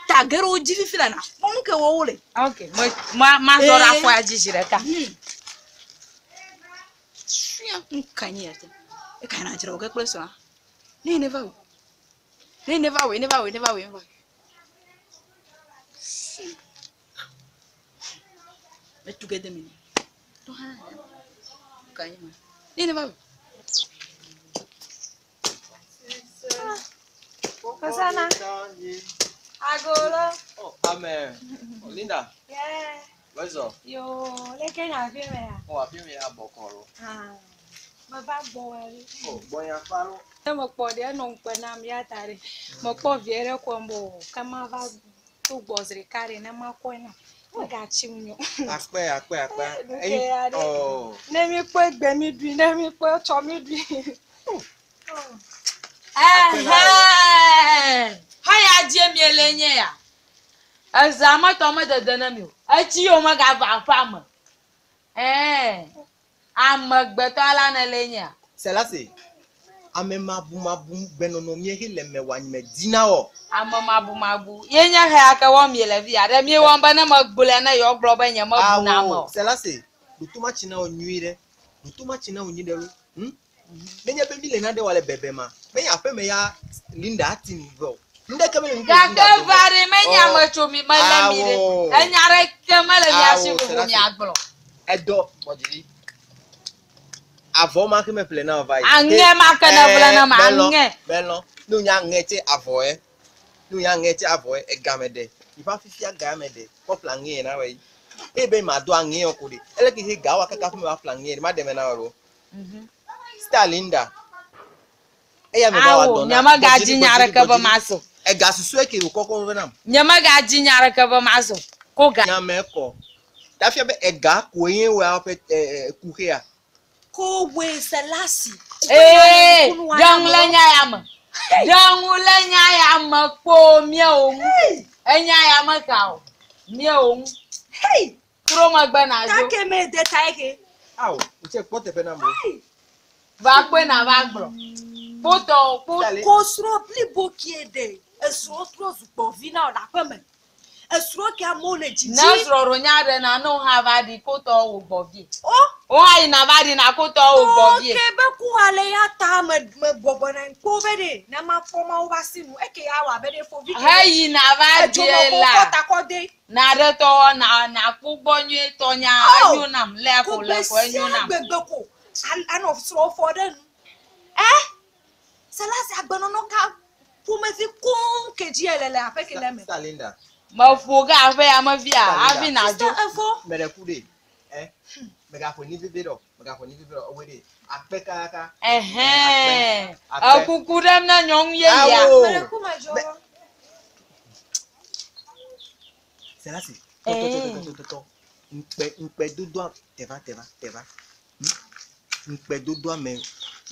ta ge ɖe wo dzi fifi la nakpɔ nu ke wɔm wole. Ok, me ma ma zɔ ɖe Eh. afɔa dzi zi ɖeka. Fia nu ka nye ya te? Eka na dzra wò ge kple srɔ̃a. Ne neva wò. Ne neva wò, neva wò, neva wò, neva wò. Metu ge de me nɛ. Tɔ hã. Kanyi ma. Ni ne va. Hosanna. Agolo. Oh, amen. Oh, Linda. Yeah. What's up? Yo, leke nya fi me ya. Oh, afi me abɔkɔ lo. Ah. Me va gbɔ wɛ ɖi. Oh, gbɔnya fa lo. Ne mekpɔ ɖe enɔ ŋukpe nam ya ta ɖe. Mekpɔ vie ɖe kɔm bo ke ma va to gbɔ zi ɖeka ɖe ne makɔe na. Megatsi ŋu. Akpɛ akpɛ akpɛ. Nu ke ya ɖe. Oh. Ne mi kpɔe gbe mi ɖui, ne mi kpɔe tsɔ mi ɖui. Ɛhɛn! Haya dzie miele nye ya. Eza metɔ medede ne mi o. Etsi yiwo megava aƒea me. Ɛɛ, amegbetɔ la ne le nyea. Selasi. Ame mabumabu gbenɔnɔ mie he le me wa nye me dina wɔ. Ame mabumabu. Ye nye xeya ke wɔm miele fi ya. Ɖe miewɔm be ne megblɔe ne yewoa gblɔ be nye mebuna ame o. Selasi. Ɖoto ma tsi na wo nyui ɖe. Ɖoto ma tsi na wo nyui ɖe lo. Nenye be mi le nane wɔ le bebe ma. Menye aƒeme ya Linda ati mi vɛ o. Nu ɖeke mele nu Gake va ɖe menye ame tso mi mele mi ɖe. Awo. Enya ɖeke mele mia si Awo, vovo Selasi. miagblɔ. Edɔ gbɔdzi. Avɔ ma ke meƒle na wo va yi. Aŋe ma ke ne ƒle na ma, aŋe. Belɔ. Ne wonya aŋe tse avɔ yɛ. Ne wonya aŋe tse avɔ yɛ, egame ɖe. Yiƒe fifia game ɖe. Kɔ ƒle aŋe na wɔ yi. Eye be ma do aŋe yɔ ko ɖe. Ele ke he gawa kaka ƒe me va ƒle aŋe ɖe. Ma ɖe me na wɔ lo. Star Linda. Eya me va wa Awo, dɔ na. nye megadzi nya ɖeke be maso. Ega susue ke wòkɔkɔ vɛ nam. Nye megadzi nya ɖeke be maso. Ko ga. Nyame kɔ. Tafia be ega koe nye wɔ ƒe kuxea. Ko we Selasi. Ee, ɖeŋu le nya ya me. Ɖeŋu le nya ya me kpo míawo ŋu. Enya ya me ka o. Míawo ŋu. Hey, Trɔ megbe na dzo. kake me de ta eke. Awo, o tse kpɔ teƒe nam o. Va kpe na va gblɔ. Kpotɔ kpo. Ko srɔ̃ blibo kie ɖe. Esrɔ̃ trɔ zu gbɔvi na wò le aƒe me. Esrɔ̃ ke amewo le dzidzi. Ne srɔ̃ɖo nya ɖe na ne wo hã va ɖi kotɔ wò gbɔ vie. O. Wo hã yina va ɖi na kotɔ wò gbɔ vie. Ke be ku ale ya ta me me bɔbɔ na kpo be ɖe ne ma kpɔ mawo va si nu eke ya wɔ abe ɖe fovi ke. Heyina va Edzo ɖie nɔ ko la. kɔ ta kɔ de. Na ɖe tɔwɔ na na kpo gbɔ nyuie tɔ nya Oh! enyo nam lé ko Ko lé gbe ko enyo sia nam. gbegbe ko anɔ srɔ̃ fɔ ɖe nu. Ɛ Selasi agbenɔnɔ ka ƒomevi koŋ ke dzi ele le aƒe ke le me. Star Linda. Meƒo ge aƒe ya me via hafi na dzo. Sista efo. Me ɖe ku ɖe. Ɛ megaƒo ni veve ɖɔ. Megaƒo ni veve ɖɔ. Ewɔe ɖe. Akpe kaka. Ɛhɛn. Akpe. Ekuku ɖem ne nyɔnu yeyea. Awo. Me ɖe ku me dzɔ. Selasi. Tɔtɔtɔtɔtɔtɔ. Ŋkpɛ ŋkpɛ dodoa teva teva teva. Ŋkpɛ dodoa me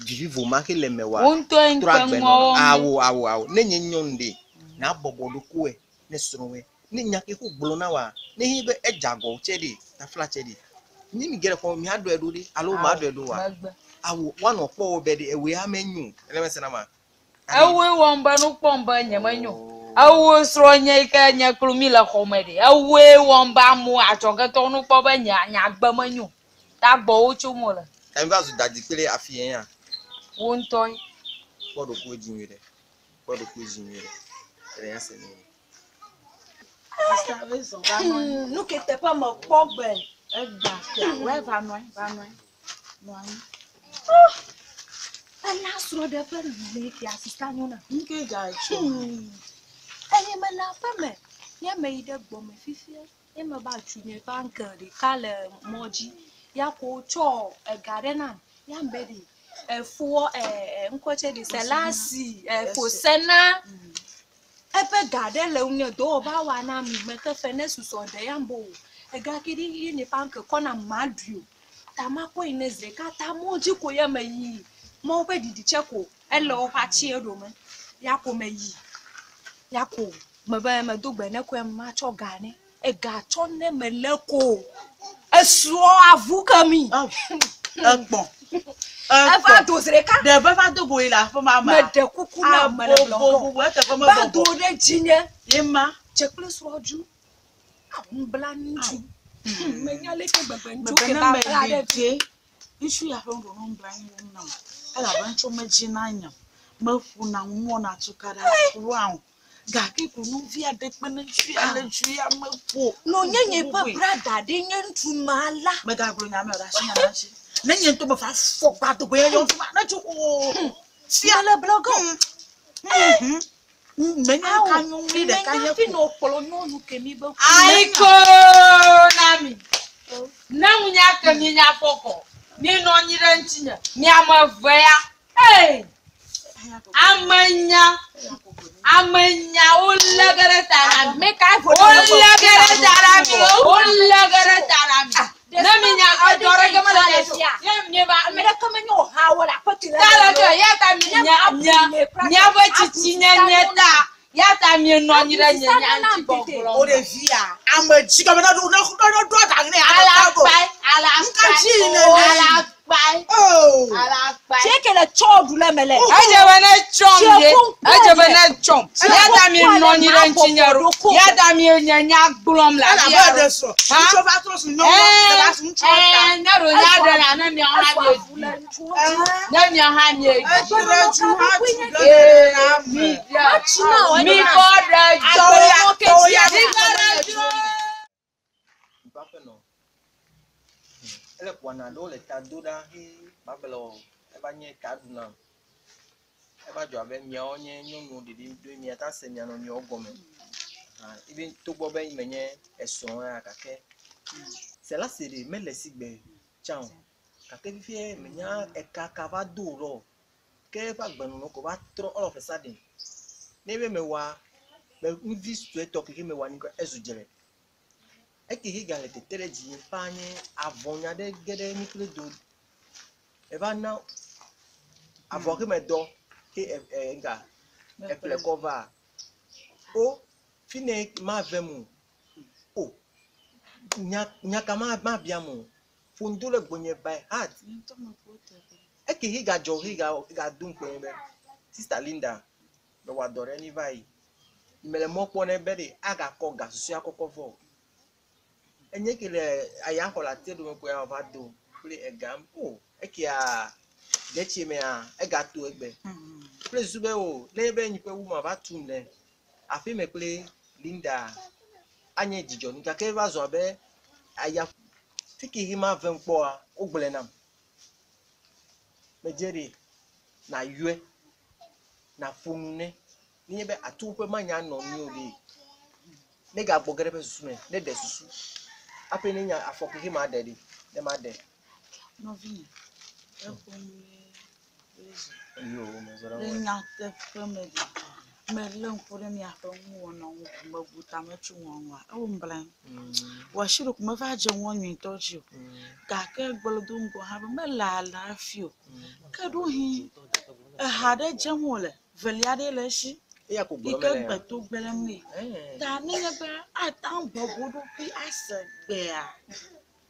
vivivo ma ke le me wa. Wo ŋutɔe Trɔ ŋkpɛ agbe ŋuawo nɔ. ŋu. Awo awo awo. Ne nye nyɔnu ɖe. Na bɔbɔ ɖokuiwòe. Ne srɔ̃wòe. Ne nya ke ko gblɔ na wa. Ne hi be edze agɔ tse ɖe. Tafla tse ɖe. Ni mi ge ɖe kɔ miaɖɔe ɖo ɖe alo maɖɔe ɖo wa. Megbe. Awo woanɔ kpɔ wo be ɖe ewoe ame nyo. Ele me se na ma. Ewoe wɔm be nu kpɔm be nye menyo. Ewoe srɔ̃ nye yi ke nye kplu mi le xɔ me ɖe. Ewoe wɔm be amewo adzɔgetɔwo nu kpɔ be nye nye agbe menyo. Ta gbɔwo tsom wole. Emi va zu dadi kple afi yẹn ya. Wo ŋutɔe. Kpɔ ɖokuiwò dzi nyuie ɖe. Kpɔ ɖokuiwò dzi nyuie ɖe. Ele nya se ne. Nu ke teƒe me kpɔ gbe. Egba fia, wɛ va nɔ anyi, va nɔ anyi. Nɔ anyi. Ela srɔ̃ ɖe ƒe le ke asista nyɔna. Nke dza tso. Eye me le aƒe me. Nye me yi ɖe gbɔme fifia. Nye me va tsu nye ƒe anke ɖeka le mɔ dzi. Ya ko tsɔ ega ɖe nam. Ya be ɖe efoɔ ŋkɔ tse ɖe Selasi efosena. Eƒe ga ɖe le ŋunye dɔwɔ va wa na mi me ke fe ne susɔ ɖe ya bo. Ega ke ɖe ye nye ƒe anke kɔ na ma ɖui o. Ta ma kɔ yi ne zi ɖeka ta mɔ dzi ko ye me yi. Mɔwo ƒe ɖiɖi tse ko ele woƒe atsie ɖome. Ya ko me yi. Ya ko me be me do gbe ne koe ma tsɔ ga ne. Ega tsɔ ne me le ko. Esrɔ̃ avu ke mi. Ekpɔ. Eva do zi ɖeka. Ɖe be va do go yi le aƒe ma Me mea? ɖe kuku na me le gblɔ. Bobobo eteƒe Va mebɔbɔ. do ɖe dzinye. Ye ma. Tse kple srɔ̃ dzu. Awu bla ŋutsu. Menya leke gbegbe ŋutsu Mebe ke ne va me bla li ɖe dze, ŋutsu ya ƒe nuɖuɖu nu bla anyi nam. Elabe ŋutsu medzi na nye. Meƒona ŋu wɔna tukaɖa kura o. Gake ko nuvi aɖe kpe ne ŋutsu ya le ŋutsu ya meƒo. No nye nye ƒe brada ɖe nye ŋutsu ma la. Megagblɔ nya me o, ɖe asi nya ma dzi. Ne nye ŋutɔ mefa fɔ gbadogo ya yɔ fima ne tso o. Fia Le blɔgɔ. Menya ka nyɔnu ɖeka Menya nye fi ko. nɔ kplɔ nyɔnu ke mi be. Ayiko na mi. Ne ŋunya ke mi nya fɔkɔ. Mi nɔ anyi ɖe ŋutinye. Mi ame eve ya. Ee! Ame nya. Ame nya wolé ge ɖe ta na mi. Me ka vo Wolé ge ɖe ta na mi. Wolé ge ɖe ta na mi. Ne mi nya edɔ ɖe ke mele mia si o. Ye mi va Ame ɖeke menye o ha wo le aƒete le. ta le ke ya ta mi nya nya miaƒe tsitsinyenye ta ya ta mi nɔ anyi ɖe nye nya ŋuti gbɔgblɔ. O ɖevia ame dzi gɔme ne ɖo ne ne ɖo aɖaŋu ne ame ka go. Alakpae, Nka dzi alakpae, ne ne. alakpae, Oh. alakpae. Tsie ke le tsɔ ɖu le me le. Edze be ne tsɔm ye, edze be ne tsɔm. Ya ta mi nɔ anyi ɖe ŋutinye ɖo. Ya ta mi nye nya gblɔm le Elabe afia ɖe ɖo. srɔ̃. Ha? Ŋutsu va trɔ su nyɔnua. Ɛɛ, Eva su ŋutsua ta. ɛɛ, ne ɖo nya ɖe la, ne miawo hã miedzi. Ne miawo hã miedzi. Etre dzu hã dzu ge ɖe Ee, la mi me. ɖe. Mi kɔ ɖe dzɔ. Tɔwo ya Mi kɔ ɖe dzɔ. Ƒe nɔ. Ele wɔna ɖewo le ta do ɖa he magblɔ eva nye ta ɖu nam. Eva dzɔ abe miawo nye nyɔnuwo ɖeɖi ɖo mia ta se mia nɔnɔewo gɔme. Hã ebe togbɔ be menye esrɔ̃ ya gake Selasi ɖe mele si gbe tsã o. Gake fifia menya ekaka va do lɔ ke eƒe agbenɔnɔ ko va trɔ all of a sudden. Ne be mewɔa me nuvi suetɔ keke mewɔa ni ezu dzre. Eke he gale tete ɖe dzinye paa nye avɔnya ɖe ge ɖe mi kple do. Eva na avɔ ke me dɔ ke ɛ ɛ nga eƒle kɔ va. O fi ne ma ve mu o nya nya ka ma ma bia mu ƒo nu do le gbɔnye by heart. Eke he gadzɔ he ga ga do ŋukpe be sista Linda mewɔ dɔ ɖe ni va yi. Mele mɔ kpɔ nɛ be ɖe agakɔ ga susɔea kɔkɔ vɔ. Enye ke le aya xɔ le atia ɖome koe wòva do kple egam o ekea detsi mea egato egbe. Kple susu be o ne be nyi ƒe wu ma va tum ɖe afi me kple Linda anye dzidzɔ nu gake eva zɔ abe aya fiki he ma vem kpɔa wogblɔe nam. Medze ɖe na yɔe na ƒo nu nɛ nenye be atu ƒe manya nɔ nu o ɖe ne gagbɔ ge ɖe eƒe susu me ne ɖe susu hafi ne nya afɔ kexe ma ɖe ɖi ne ma ɖe. Nɔvinye, eƒo nu ye zi. Yo, mezɔ ɖe Le ŋu. nyateƒe me ɖe, melé ŋku ɖe miaƒe nuwɔna ŋu mebu tame tso nua ŋua, ewɔ blanyi. Wɔ asi ɖeko meva dze ŋua nyuitɔ dzi o. Gake gblɔ do ŋgɔ hã be mele alea hafi o. Ke ɖohi eha ɖe dzem wòle, velia ɖe le esi Eya ko yi gblɔm ke mele ya. gbe to gblẽm nɛ. Ɛɛ. Ta nenye be ate ŋu bɔbɔ ɖokui ase gbea,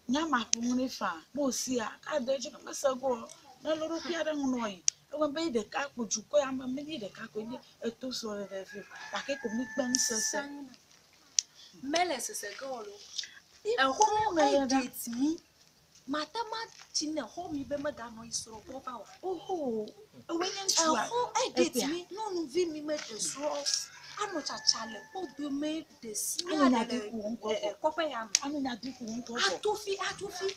nyama ƒo nu nɛ faa. Ne wòsia, ade edzi ne mese go o, ne lé ɖokui aɖe ŋu nɔ yi. Ewɔ be ye ɖeka ko dukɔ ya me menye ɖeka koe nye eto srɔ̃ɖeɖe vi o. Gake ko mi kpe nusese. Mele sese ge o lo. Exɔ Exɔ me le ɖa. edate mi. Mate ma tsi ne xɔ mi be meganɔ yi srɔ̃ gbɔ va o. Oho, ewoe nye ŋutsua. Exɔ edate Egbea. mi nyɔnuvi mi meɖe srɔ̃ anɔ tsatsa le kpɔdome ɖe sia Anɔ nya ɖe di le ku ŋkɔ ɛ, ɛ, vɔ. kɔƒe ya me. Anɔ nya di ku ŋkɔ vɔ. Atofi atofi.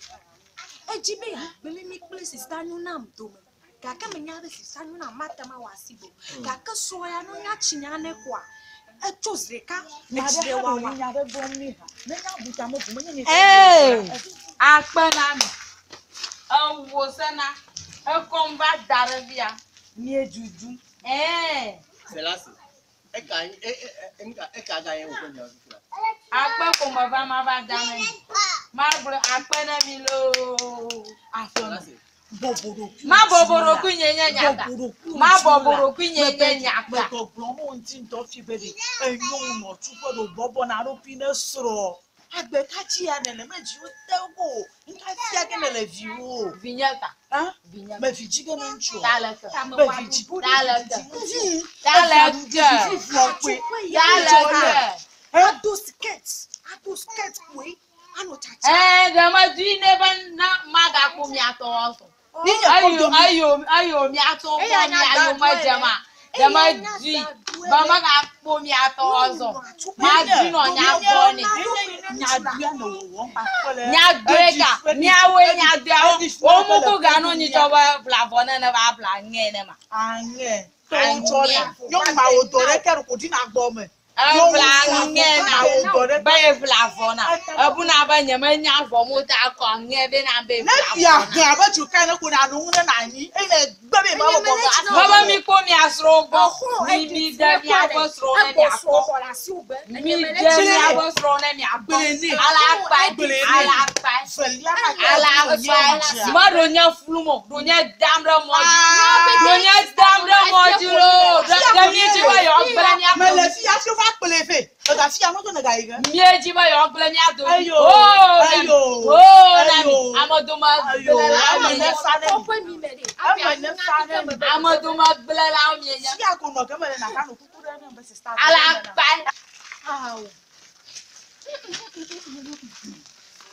Edzi be yeagblẽ mi kple sista Nyonam dome. Gake menya be sista Nyonam mate ŋu awɔ asi o. Gake srɔ̃ ya nunya tsi nya nɛ koa, etso zi ɖeka Nya etsi ɖe ɖe hã wawa. wònye nya ɖe gblɔm nɛ hã. Ne nya bu tame bu menye nye Ee, akpe na mi. Ewo sena, ekɔm va da ɖe fia. Miedudu. Ɛɛ, Selasi. Eka e e e ŋka eka ga ye wòƒe nya fifia. akpe ko meva ma va da na mi. Magblɔ akpe na mi loo. Aƒeme. Selasi. Bɔbɔ ɖokui. Ma bɔbɔ ɖokuinye nye nya ta. Bɔbɔ ɖokuiwò Ma dzi bɔbɔ la. ɖokuinye nye nya ta. Megbɔgblɔ mo ŋuti ŋutɔ fi be ɖe enyo nɔ tsuƒe ɖo bɔbɔ na ɖokui ne srɔ̃. Agbe ka dzi ya nele me dziwo te go. Ŋka fia ge nele viwo. Vinye ta. Hã? Vinye Me vi dzi ge ne ŋutsu. ta le ke. Me vi dzi. Ta le ke. Mhm. Ta le ke. Vivi koe. Ta le ke. Ado skirt, ado skirt koe, anɔ tsatsa. Ɛɛ, ɖe medui ne be ne magakpɔ miatɔ sɔ. Ni nye Eyo kɔdomi. eyo eyo miatɔ Eya kpɔ nya mia gbadɔe yome dzema. Ɖe medui be megakpɔ mia tɔ azɔ. Madui nɔ nya gbɔ nɛ. Nyadoe ka miawoe nyadoeawo womuku ganɔ nyitsɔ be blavɔ ne ne va bla ŋe ne ma. Aŋe. Tɔwo tsɔ ɖe. Nyɔnu ma wo dɔ ɖe ke ɖo ko ɖina gbɔ me. Ebla ŋe na be ebla vɔ na. Ebuna be nye menya vɔ mo ta kɔ ŋe be na be Ne bla bia vɔ na. hẽ abe tsoka ene ko na nu ŋu ne na anyi eye ne gbe be ma bɔbɔ va. Mebe mi kpɔ mia srɔ̃wo gbɔ. Mi mi de miaƒe srɔ̃wo ne miakpɔ. Mi de miaƒe srɔ̃wo ne miakpɔ. Alakpae alakpae alakpae. Meɖo nye flu mo, ɖo nye dam ɖe mɔ dzi. Ɖo nye dam ɖe mɔ dzi loo. Ɖe ɖe miedzi be yewoagblẽ míaƒe Mele fi hafi wova kplɔe vɛ. Ega fi ya mɔtɔ ne gayi ge. Miedzi be yewoagblẽ mía dome. Ayo, Oo, na mi. ayo, Oo, na mi. ayo. Ame dome Ayo, gblẽlawo ame mienye. ne fa ne mi. Ame ne fa ne mi. Ame dome gblẽlawo mienye. Fi ya ko nɔ ke mele naka no kuku ɖe ne be sista. Alakpae. Awo.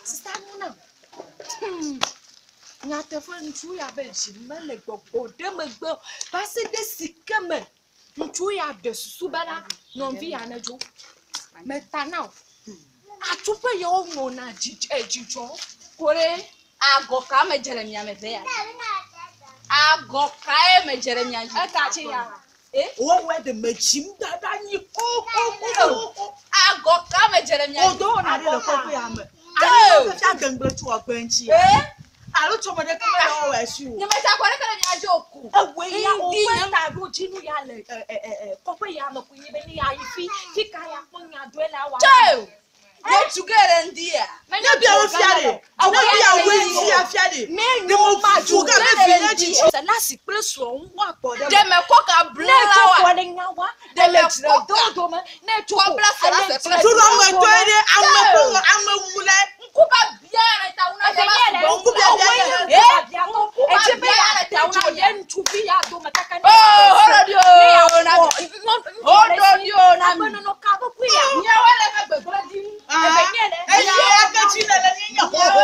Sista Nuna. Nyateƒe ŋutsu ya be dzi mele gbɔgbɔ ɖe megbe o. Va se ɖe sike me ŋutsu ya ɖe susu bena nɔvi ya ne dzo. Meta na o. Atsuƒe yawo nɔna dzidzɔ. Ko ɖe agɔ ka me dze le mia me ve ya? Agɔ kae me dze ɖe mia dzi? Eka tsi ya. Wowɔe ɖe me dzim da ɖe anyi xoxoxoxo. Agɔ ka me dze ɖe mia dzi? Wodɔ wɔna ɖe le kɔƒe ya me. Teo. Anyi fia gɛŋgble tso ɔgbɛ ŋuti. Ee, Alo tsɔ me ɖeke mele wɔwɔe si o. nye me ta kɔ ɖeke ɖe mia dzi o ko. Ewoe ya Ŋdi woƒe nye- taɖodzinu ya le ɛ ɛ ɛ kɔƒe ya me koe nye be ne ya yi fi fi ka ya kpɔ nyadoe la wa. Teo. Nye tu ge ɖe ŋdi ya. Ne bia wo fia ɖe. Ne bia wo fia fia ɖe. Ne Ne mo fu ga be vi ne dzidzi. Selasi kple srɔ̃ ŋu woakpɔ ɖe Ɖe me kɔ ka ne ble la tso wa. kɔ ɖe nya wa Ɖe ele me dzre kɔ do ka. dome ne tso Kɔ ko bla ele Selasi dzre kple do Tuɖo ame dome. tɔe ɖe ame ƒe ame wu le. Ŋku ba bia ɖe ta wuna Eve nye le Ŋku bia ŋku bia ɔwɔe ɖe. nye ŋku bia tɔ. Ŋku ba Edze be bia ya ɖe ta te wuna dzo bia. ye ŋutsuvi ya dome kaka ne Oo, ya hɔrɔ fɔ. di Ne ya o na fɔ mi. nyɔnu ŋutsu Hɔrɔ le si. di o na mi. Agbenɔnɔ ka be koe ya. Miawo le ƒe gbegblẽ dim. Eve nye le. Eyi ya ke tsi ne le nye nye Efia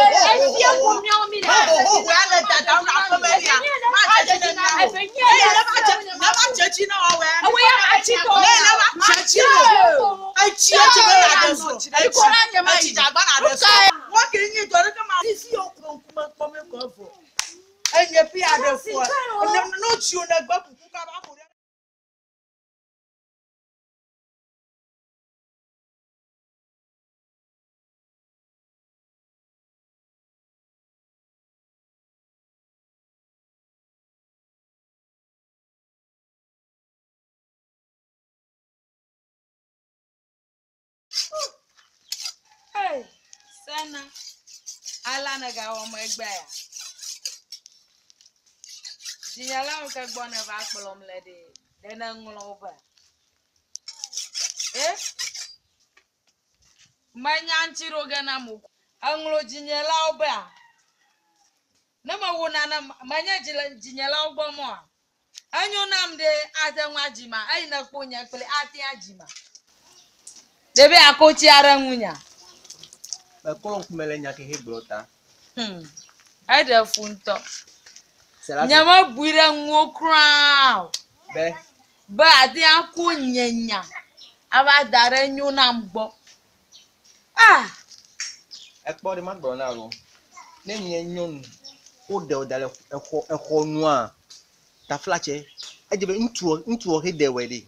xoxoxoxo. ko miawo mi le. Xoxoxo ya le dadam le aƒe me ya. Ma dze tsi na wo. Eve nye Eye le. ne va dze ne va dze tsi na wɔwɔe. Ewoe ya atsi tɔ. Ne ne va dze tsi no. Etsi etsi be na ɖe srɔ̃. Etsi etsi dzagba na ɖe srɔ̃. Wọ́n kì í yín ìtọ́jú kí máa fi okùn nkùmọ̀ pọ̀ mi kàn fọ̀. Enye fi aɖe fɔ. N'otsi o ne gbɛ kuku kaba ko ɖe. Hey, Sena, ala ne gawɔ megbe ya. Dzinyelawo ke gbɔ ne va kplɔm le ɖe, ɖe ne ŋlɔ wo be. E? Menya ŋuti ɖo ge na mo. Eŋlɔ dzinyelawo bea. Ne mewo nane, menye dzinyelawo gbɔ mɔa, enyo nam ɖe ate ŋu adzi ma, eyi ne kpo nye kple ate adzi ma. Ɖevi akotsi aɖe ŋunya. Mekɔ ŋkume le nya ke he gblɔ ta. Eɖe fu ŋutɔ. Selasi Nye mebui ɖe ŋuwò kura o. be Be ate aku nye nya ava da ɖe nyo nam gbɔ. Ah! ekpɔ ɖe magblɔ na wo. Ne nye nyɔnu woɖe wo da le exɔ exɔ nua taflatse edze be ŋutsuɔ ŋutsuɔ he ɖe wɔe ɖe.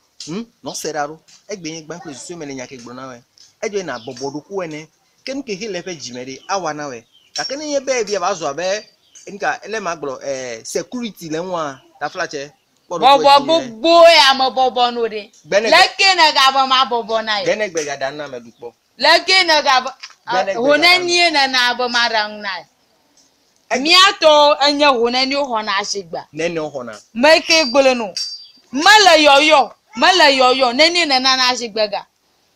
Nɔ se ɖa ɖo. Egbe nye gbã ƒe susu me le nya ke gblɔ na wɔe. Edze be na bɔbɔ ɖokuwò ene. Ke nu ke he le eƒe dzime ɖe awa na wɔe. Gake ne nye be ebia va zɔ abe nuka ele ma gblɔ security le ŋua taflatse. Kpɔ ɖokuiwò Bɔbɔ dzi nyuie. gbogbo ya me bɔbɔ no ɖe. Gbene Leke ne gabe ma bɔbɔ na ye. gbene gbe gaɖa na ame ɖu kpɔ. Leke ne gabe Gbene gbe honenie nena be ma ɖe ŋu na ye. Míatɔ enye honenie xɔna asigba. Nene woxɔna. Meke gblẽ no. Mele yɔyɔ, mele yɔyɔ. Nenie nenana asigbe ga.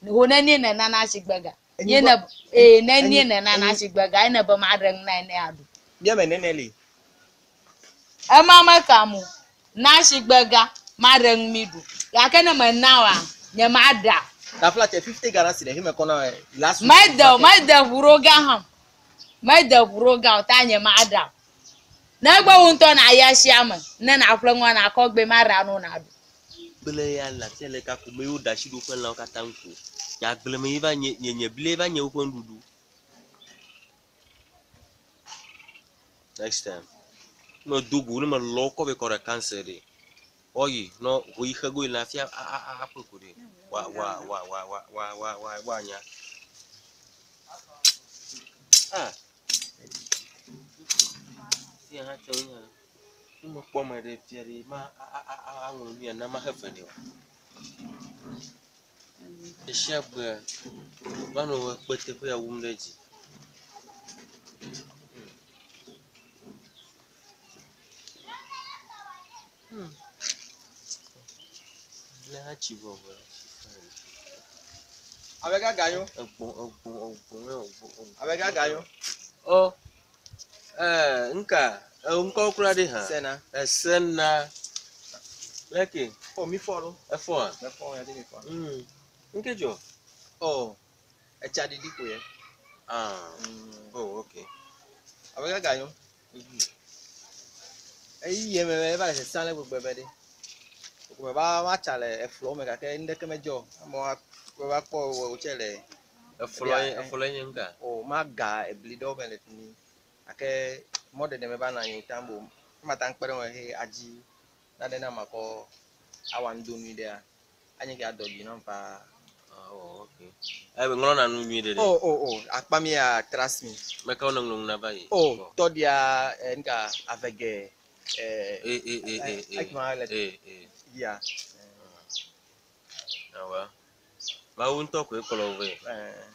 Honenie nenana asigbe ga. Ye ne ee nenie nenana asigbe ga. Ene be ma ɖe ŋu na ye ne aɖu. Míame nene li. Ema meka mo. Na asigbe ga ma ɖe ŋu mi ɖu. Gake ne mena oa, nye ma ɖa. Taflatse 50 Ghana cedi he me kɔ na wɔe last week. Mede mede ʋu ɖo ga hã. Mede ʋu ɖo ga o ta nye ma ɖa. Negbe wo ŋutɔ na yi asia me ne naƒle nua nakɔ gbe ma ɖa no naɖu. Nyagble ya le afi ya le gakpo me ye woɖe asi ɖe woƒe lãwo katã ŋu ko. Nyagble me ye va nye nye bli va nye woƒe nuɖuɖu. Next time, ne medo go ne melɔ wo kɔ vɛ kɔ ɖe council ɖe, woayi ne woyi xe go yina hafi aƒe ko ɖe, wa wa wa wa wa wa wa wa woanya. Ah. Fia hã tsɔ nu ya. Ne mekpɔ ame ɖe fia ɖe, ma a a a aŋlɔ nu ya na maxe fe nɛ o. Esia gbea, va nɔ ekpe teƒe ya wum ɖe dzi. Le hã tsi vɔvɔ. Ame gaga yo. Egbɔn egbɔn egbɔn egbɔn egbɔn. Ame gaga yo. Ɔ ɛɛ nka ŋkɔ kura ɖe hã. Sena. Esena. Leke. Oh mi fɔ lo. Efɔa. Mefɔ ya de mi fɔ. Nke dzɔ. Oh. Etsa ɖiɖi ko ye. Ah. Oh okay. Ame gaga yo. Eyi ye me eva le sesã le gbegbe be ɖe. Me va va tsa le eflɔ me gake nuɖeke medzɔ o. Amewo va kpɔ wo tse le. Eflɔ ye eflɔ nye nka. O ma ga ebli ɖewo me le fi mi. Gake mɔɖeɖe me va nɔ anyi o ta bo. Mate ŋu kpe ɖe ŋu he adzi nane na makɔ awɔ nudonui ɖea. Anye ke adɔ dzi nam faa. Oh, okay. Ebe ŋlɔna nu nyui ɖe ɖe. Oh, oh, oh. Akpa mi ya trust me. Mekawo ne ŋlɔ nu na va yi. Oh, tɔɖia nka avege. Eh, eh, eh, eh, eh. Ekema le Eh, eh. ya. Awa. Mawu ŋutɔ koe kplɔ wo vɛ.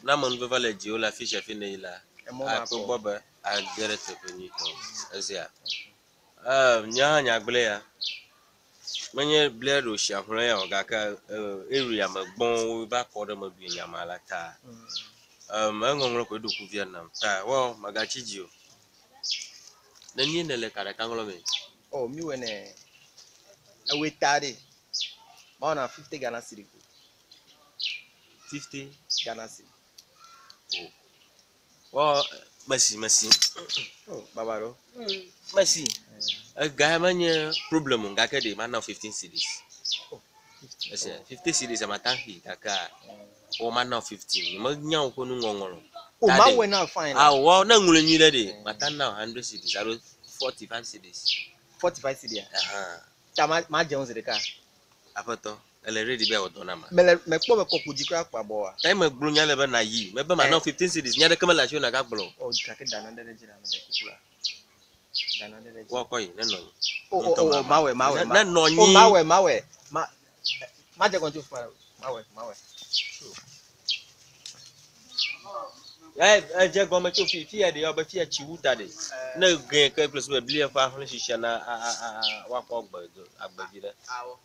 Ne amenuveve le dziwò le afi sia afi ne yi la, Emɔ ma akpɔ kɔ. gbɔ be age ɖe teƒe nyuitɔ. Esia. Nye hã nyagblẽ ya. Menye blia ɖo si ahlɔ̃ ya o gake area me gbɔ̃wo va kɔ ɖe megbe nyama la ta. Eŋɔŋlɔ koe ɖo kuvia nam ta wɔ megatsi dzi o. Ne mí ne le ka ɖeka ŋlɔ me. Oh, mi wɔ ne ewe ta ɖe. Mawɔna 50 Ghana cedi ko. 50 Ghana cedi. Oh. Wɔ mesi mesi. Oh, baba ɖo. Mesi. Ega ya menye problem o gake ɖe mana 15 cedis. Oh, 50. Esi 50 cedis amata xi gake wɔ mana 15. Menya woƒe nuŋɔŋlɔ. Oh, Ta ma ɖe. wɔ na fine. Ah, wɔ ne ŋlɔe nyui ɖe ɖe mata na 100 cedis alo 45 cedis. 45 cedi. Aha. Ta ma ma dze ŋu zi ɖeka. Aƒetɔ, ele ready be yeawɔ dɔ na ma. Mele mekpɔ be kɔku dzi kura kpɔ abɔa. Ta me gblɔ nya le be na yi. Mebe ma na 15 cedis. Nya ɖeke mele asiwò nàgagblɔ o. Oh, gake dana ɖe ɖe dzi na ame ɖe kuku la. Dana ɖe ɖe dzi. Woakɔ yi ne nɔ anyi. Oh, oh, oh, mawɔe, mawɔe. Ne nɔ anyi. Oh, mawɔe, mawɔe. Ma ma dze gɔme tso fi ma. Mawɔe, mawɔe. Edze gɔme tso fi fi ya ɖe yɔ be fi ya tsi wu da ɖe. Ne gɛ ke kple sube bli eƒe ahlẽ sisia na a a a woakpɔ agbe agbevi ɖe. Awɔ.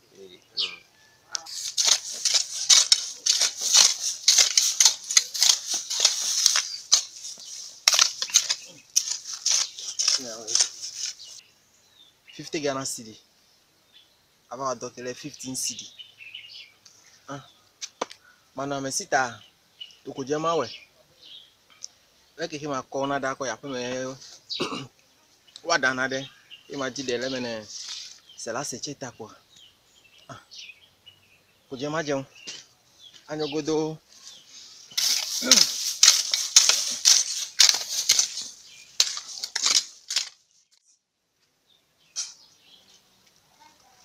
50 Ghana cedi. Ava wɔ dɔ ke le 15 cedi. Ah. Manɔ ame si ta tokodze ma wɔe. Leke ke ma kɔ na ɖa kɔ yi aƒeme woaɖa na ɖe ye ma dzi ɖe le eme ne sela se tse ta kpoa. Ah. Kodze ma dze ŋu. Anyo godoo.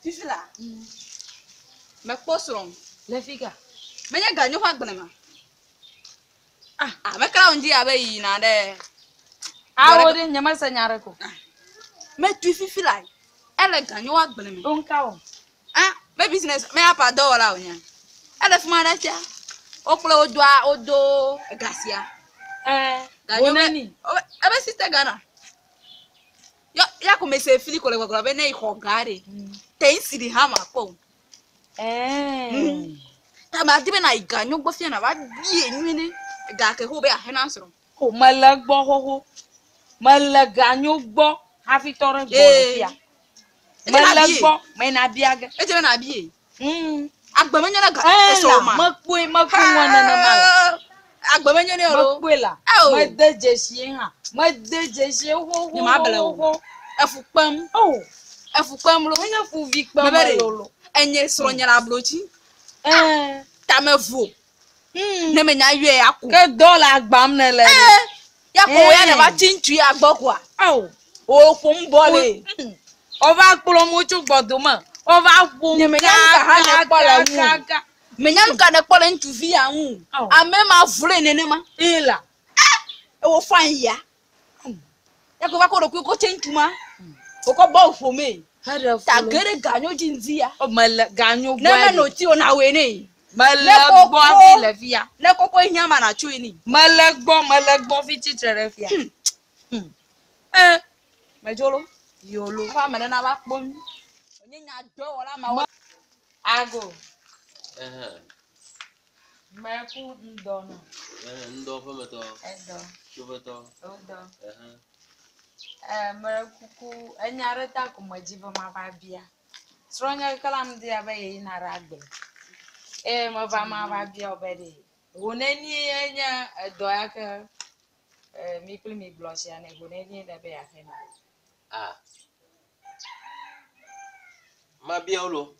Fifi la, mekpɔ srɔ̃. Le fi ka? Menye ganyo ƒe agblẽ ma. Ah, mekla wo ŋdi abe yina ɖe. Awo ɖe nye mese nya ɖe ko. Metui fifi la, ele ganyo ƒe agblẽ me. O ŋka wɔ. Ah, me business, me apa dɔwɔla wònye. Ele fi ma ɖe fia. Wo kple wo doa, wo do gasia. Ganyo Wo be, neni? ebe sister Ghana. Yɔ, ya ko me se fili ko le gbɔgblɔ be ne yi xɔ ga ɖe. Te ŋsi ɖi hã ma kpɔ o. Ta ma di be na yi ganyo gbɔ fia na va bie nyuie ne ga ke ho be ahe na srɔ̃. O mele gbɔ xoxo. Mele ganyo gbɔ hafi tɔ ɖe gbɔ le fia. Edze na Mele bie. gbɔ me na bia ge. Edze be na bie. Agbe menyo na ga Ela esɔ ma. mekpɔe mekpɔ ŋɔ nenema la. Agbe menyo ne o. Mekpɔe la. Ao. Mede dzesi hã. Mede dzesi xoxo. Nye ma ble o. xoxo. Efu kpem. O. Efu kpem lo. Menye fuvi kpem Mebe ɖe. lolo. Enye srɔ̃nye le ablotsi. Ɛɛ. Tame vo. Ne menya yɔe ya ko. Ke dɔ le agbam ne le ɖe. Ee, ya ko ya ne va tsi ŋutsu ya gbɔ koa. Awo. O ƒom bɔ le. Wova kplɔm tso gbɔdome. Wova ƒom Nye menya nu ka hã ne kpɔ le ŋu. kaka. Menya nu ka ne kpɔ le ŋutsuvi ya ŋu. Awo. Ame ma vloe nenema. Ila. Ewo fain ya. Ya ko va ko ɖokui ko tse ŋutsu ma. Wokɔ bɔl ƒomee. Heɖe Ta flu. ge ɖe ganyo dzi ŋdi ya. O mele ganyo Ne gbɔe menɔ ɖe. ti o na woe ne. Mele Ne koko- gbɔ hafi le fia. Ne koko hiã ma na tsoe ni. Mele gbɔ mele gbɔ fi tsitre ɖe fia. Ee. Medzolo. Yolo. Eƒe ame ɖe nava kpɔ mi. Nye nya dɔwɔla ma wo. Ago. Ɛhɛn, Meku ŋdɔ nɔ. ɛhɛn, ŋdɔ ƒemetɔ, Edɔ. tsoƒetɔ, Wodɔ. ɛhɛn. Ee, mele kuku enya ɖe ta ko medzi be mava bia. Srɔ̃nye klam dia be yeyina ɖe agble. Eye meva mava bia wo be ɖe ho nenie nye edɔ ya ke e, mi kpli mi gblɔ sia nɛ ho nenie ne be yeaxe na. Ah. Mabia wo lo.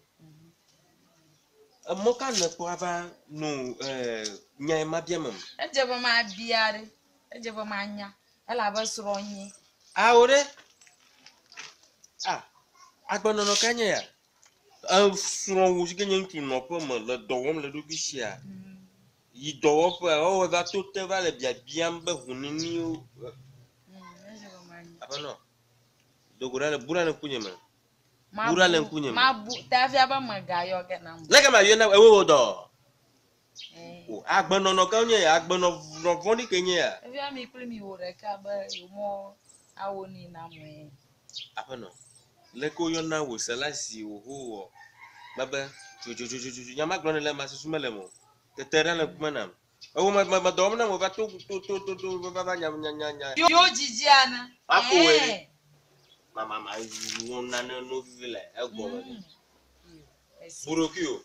Emɔ ka ne kpɔ ava no ɛɛ nya ye mabia mem. Edze be mabia ɖe. Edze be manya elabe srɔ̃nye. Awo ɖe. Ah. Agbenɔnɔ ka nye ya? Esrɔ̃wò si ke nye ŋutsu nɔƒe me le dɔ wɔm le ɖokui sia. Yi dɔwɔƒea wɔwɔ va to te va le biabiam be ho neniwo. Edze be manya. Aƒenɔ. Dogo ɖa le bu ɖa le ŋkunye me. Bu ɖa le ŋkunye me. Mabu tafia be megayɔ ge nam. Leke ma yɔ na ewo wò dɔ. Ee. O agbenɔnɔ ka nye ya? Agbenɔnɔ vɔ̃ɖi ke nye ya? Efia mi kpli mi wò ɖeka be yewomɔ awo ni nam ee. Aƒenɔ. Leke woyɔna wò se la zi wò ho wɔ? Mebe dzodzodzodzodzo nya ma gblɔ ne le ma susu mele me o. Tete ɖa le ŋkume nam. Ewo me me me dɔ wɔm na mo va to to to to to va va nya nya nya nya. Yo dzidzia ne. Aƒo wòe ɖe. Ma ma ma wɔ nane no vivi le egɔme ɖe. Mesi. Bu ɖokui o.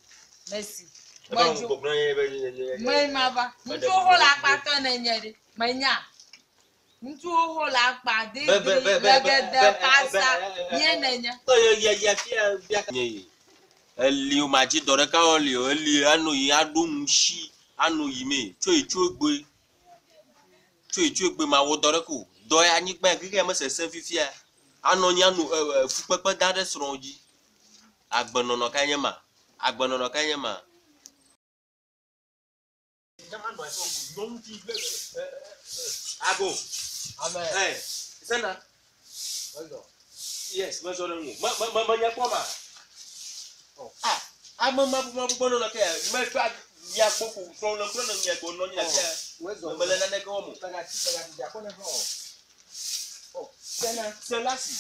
Mesi. Ebe Medzo. ŋu gbɔgblɔ ye be ye ye ye. Me ma va. Ŋutsuwo ho le akpatɔ ne nye ɖe. Menya. Ŋutsuwo ho le akpa Be be didri be be be legede be pasa nye ne nye. Tɔ ye ye ye fia fia. Nye ye. Eli o ma dzi dɔ ɖeka wɔ li o. Eli ano yi aɖo ŋusi ano yi me. Tso yi tso egbe. Tso yi tso egbe ma wɔ dɔ ɖe ko. Dɔ ya anyigba ya xexea me sese fifia. Anɔ nyi ano ɛ ɛ fukpekpe da ɖe srɔ̃wo dzi. Agbenɔnɔ ka nye ma? Agbenɔnɔ ka nye ma? Ago. Amen. Ɛ sena. Wezɔ. Yes, mezɔ ɖe ŋu. Me me me menye kpɔ ma. Ah, ame mabumabu gbɔnɔnɔ ke ya. Me va mia gbɔ ko srɔ̃ le kple ne mia gbɔ nɔ anyi le afia. Wezɔ. Me le naneke wɔm o. Megatsi megatsi dze akɔ ne hã o. O sena Se la si.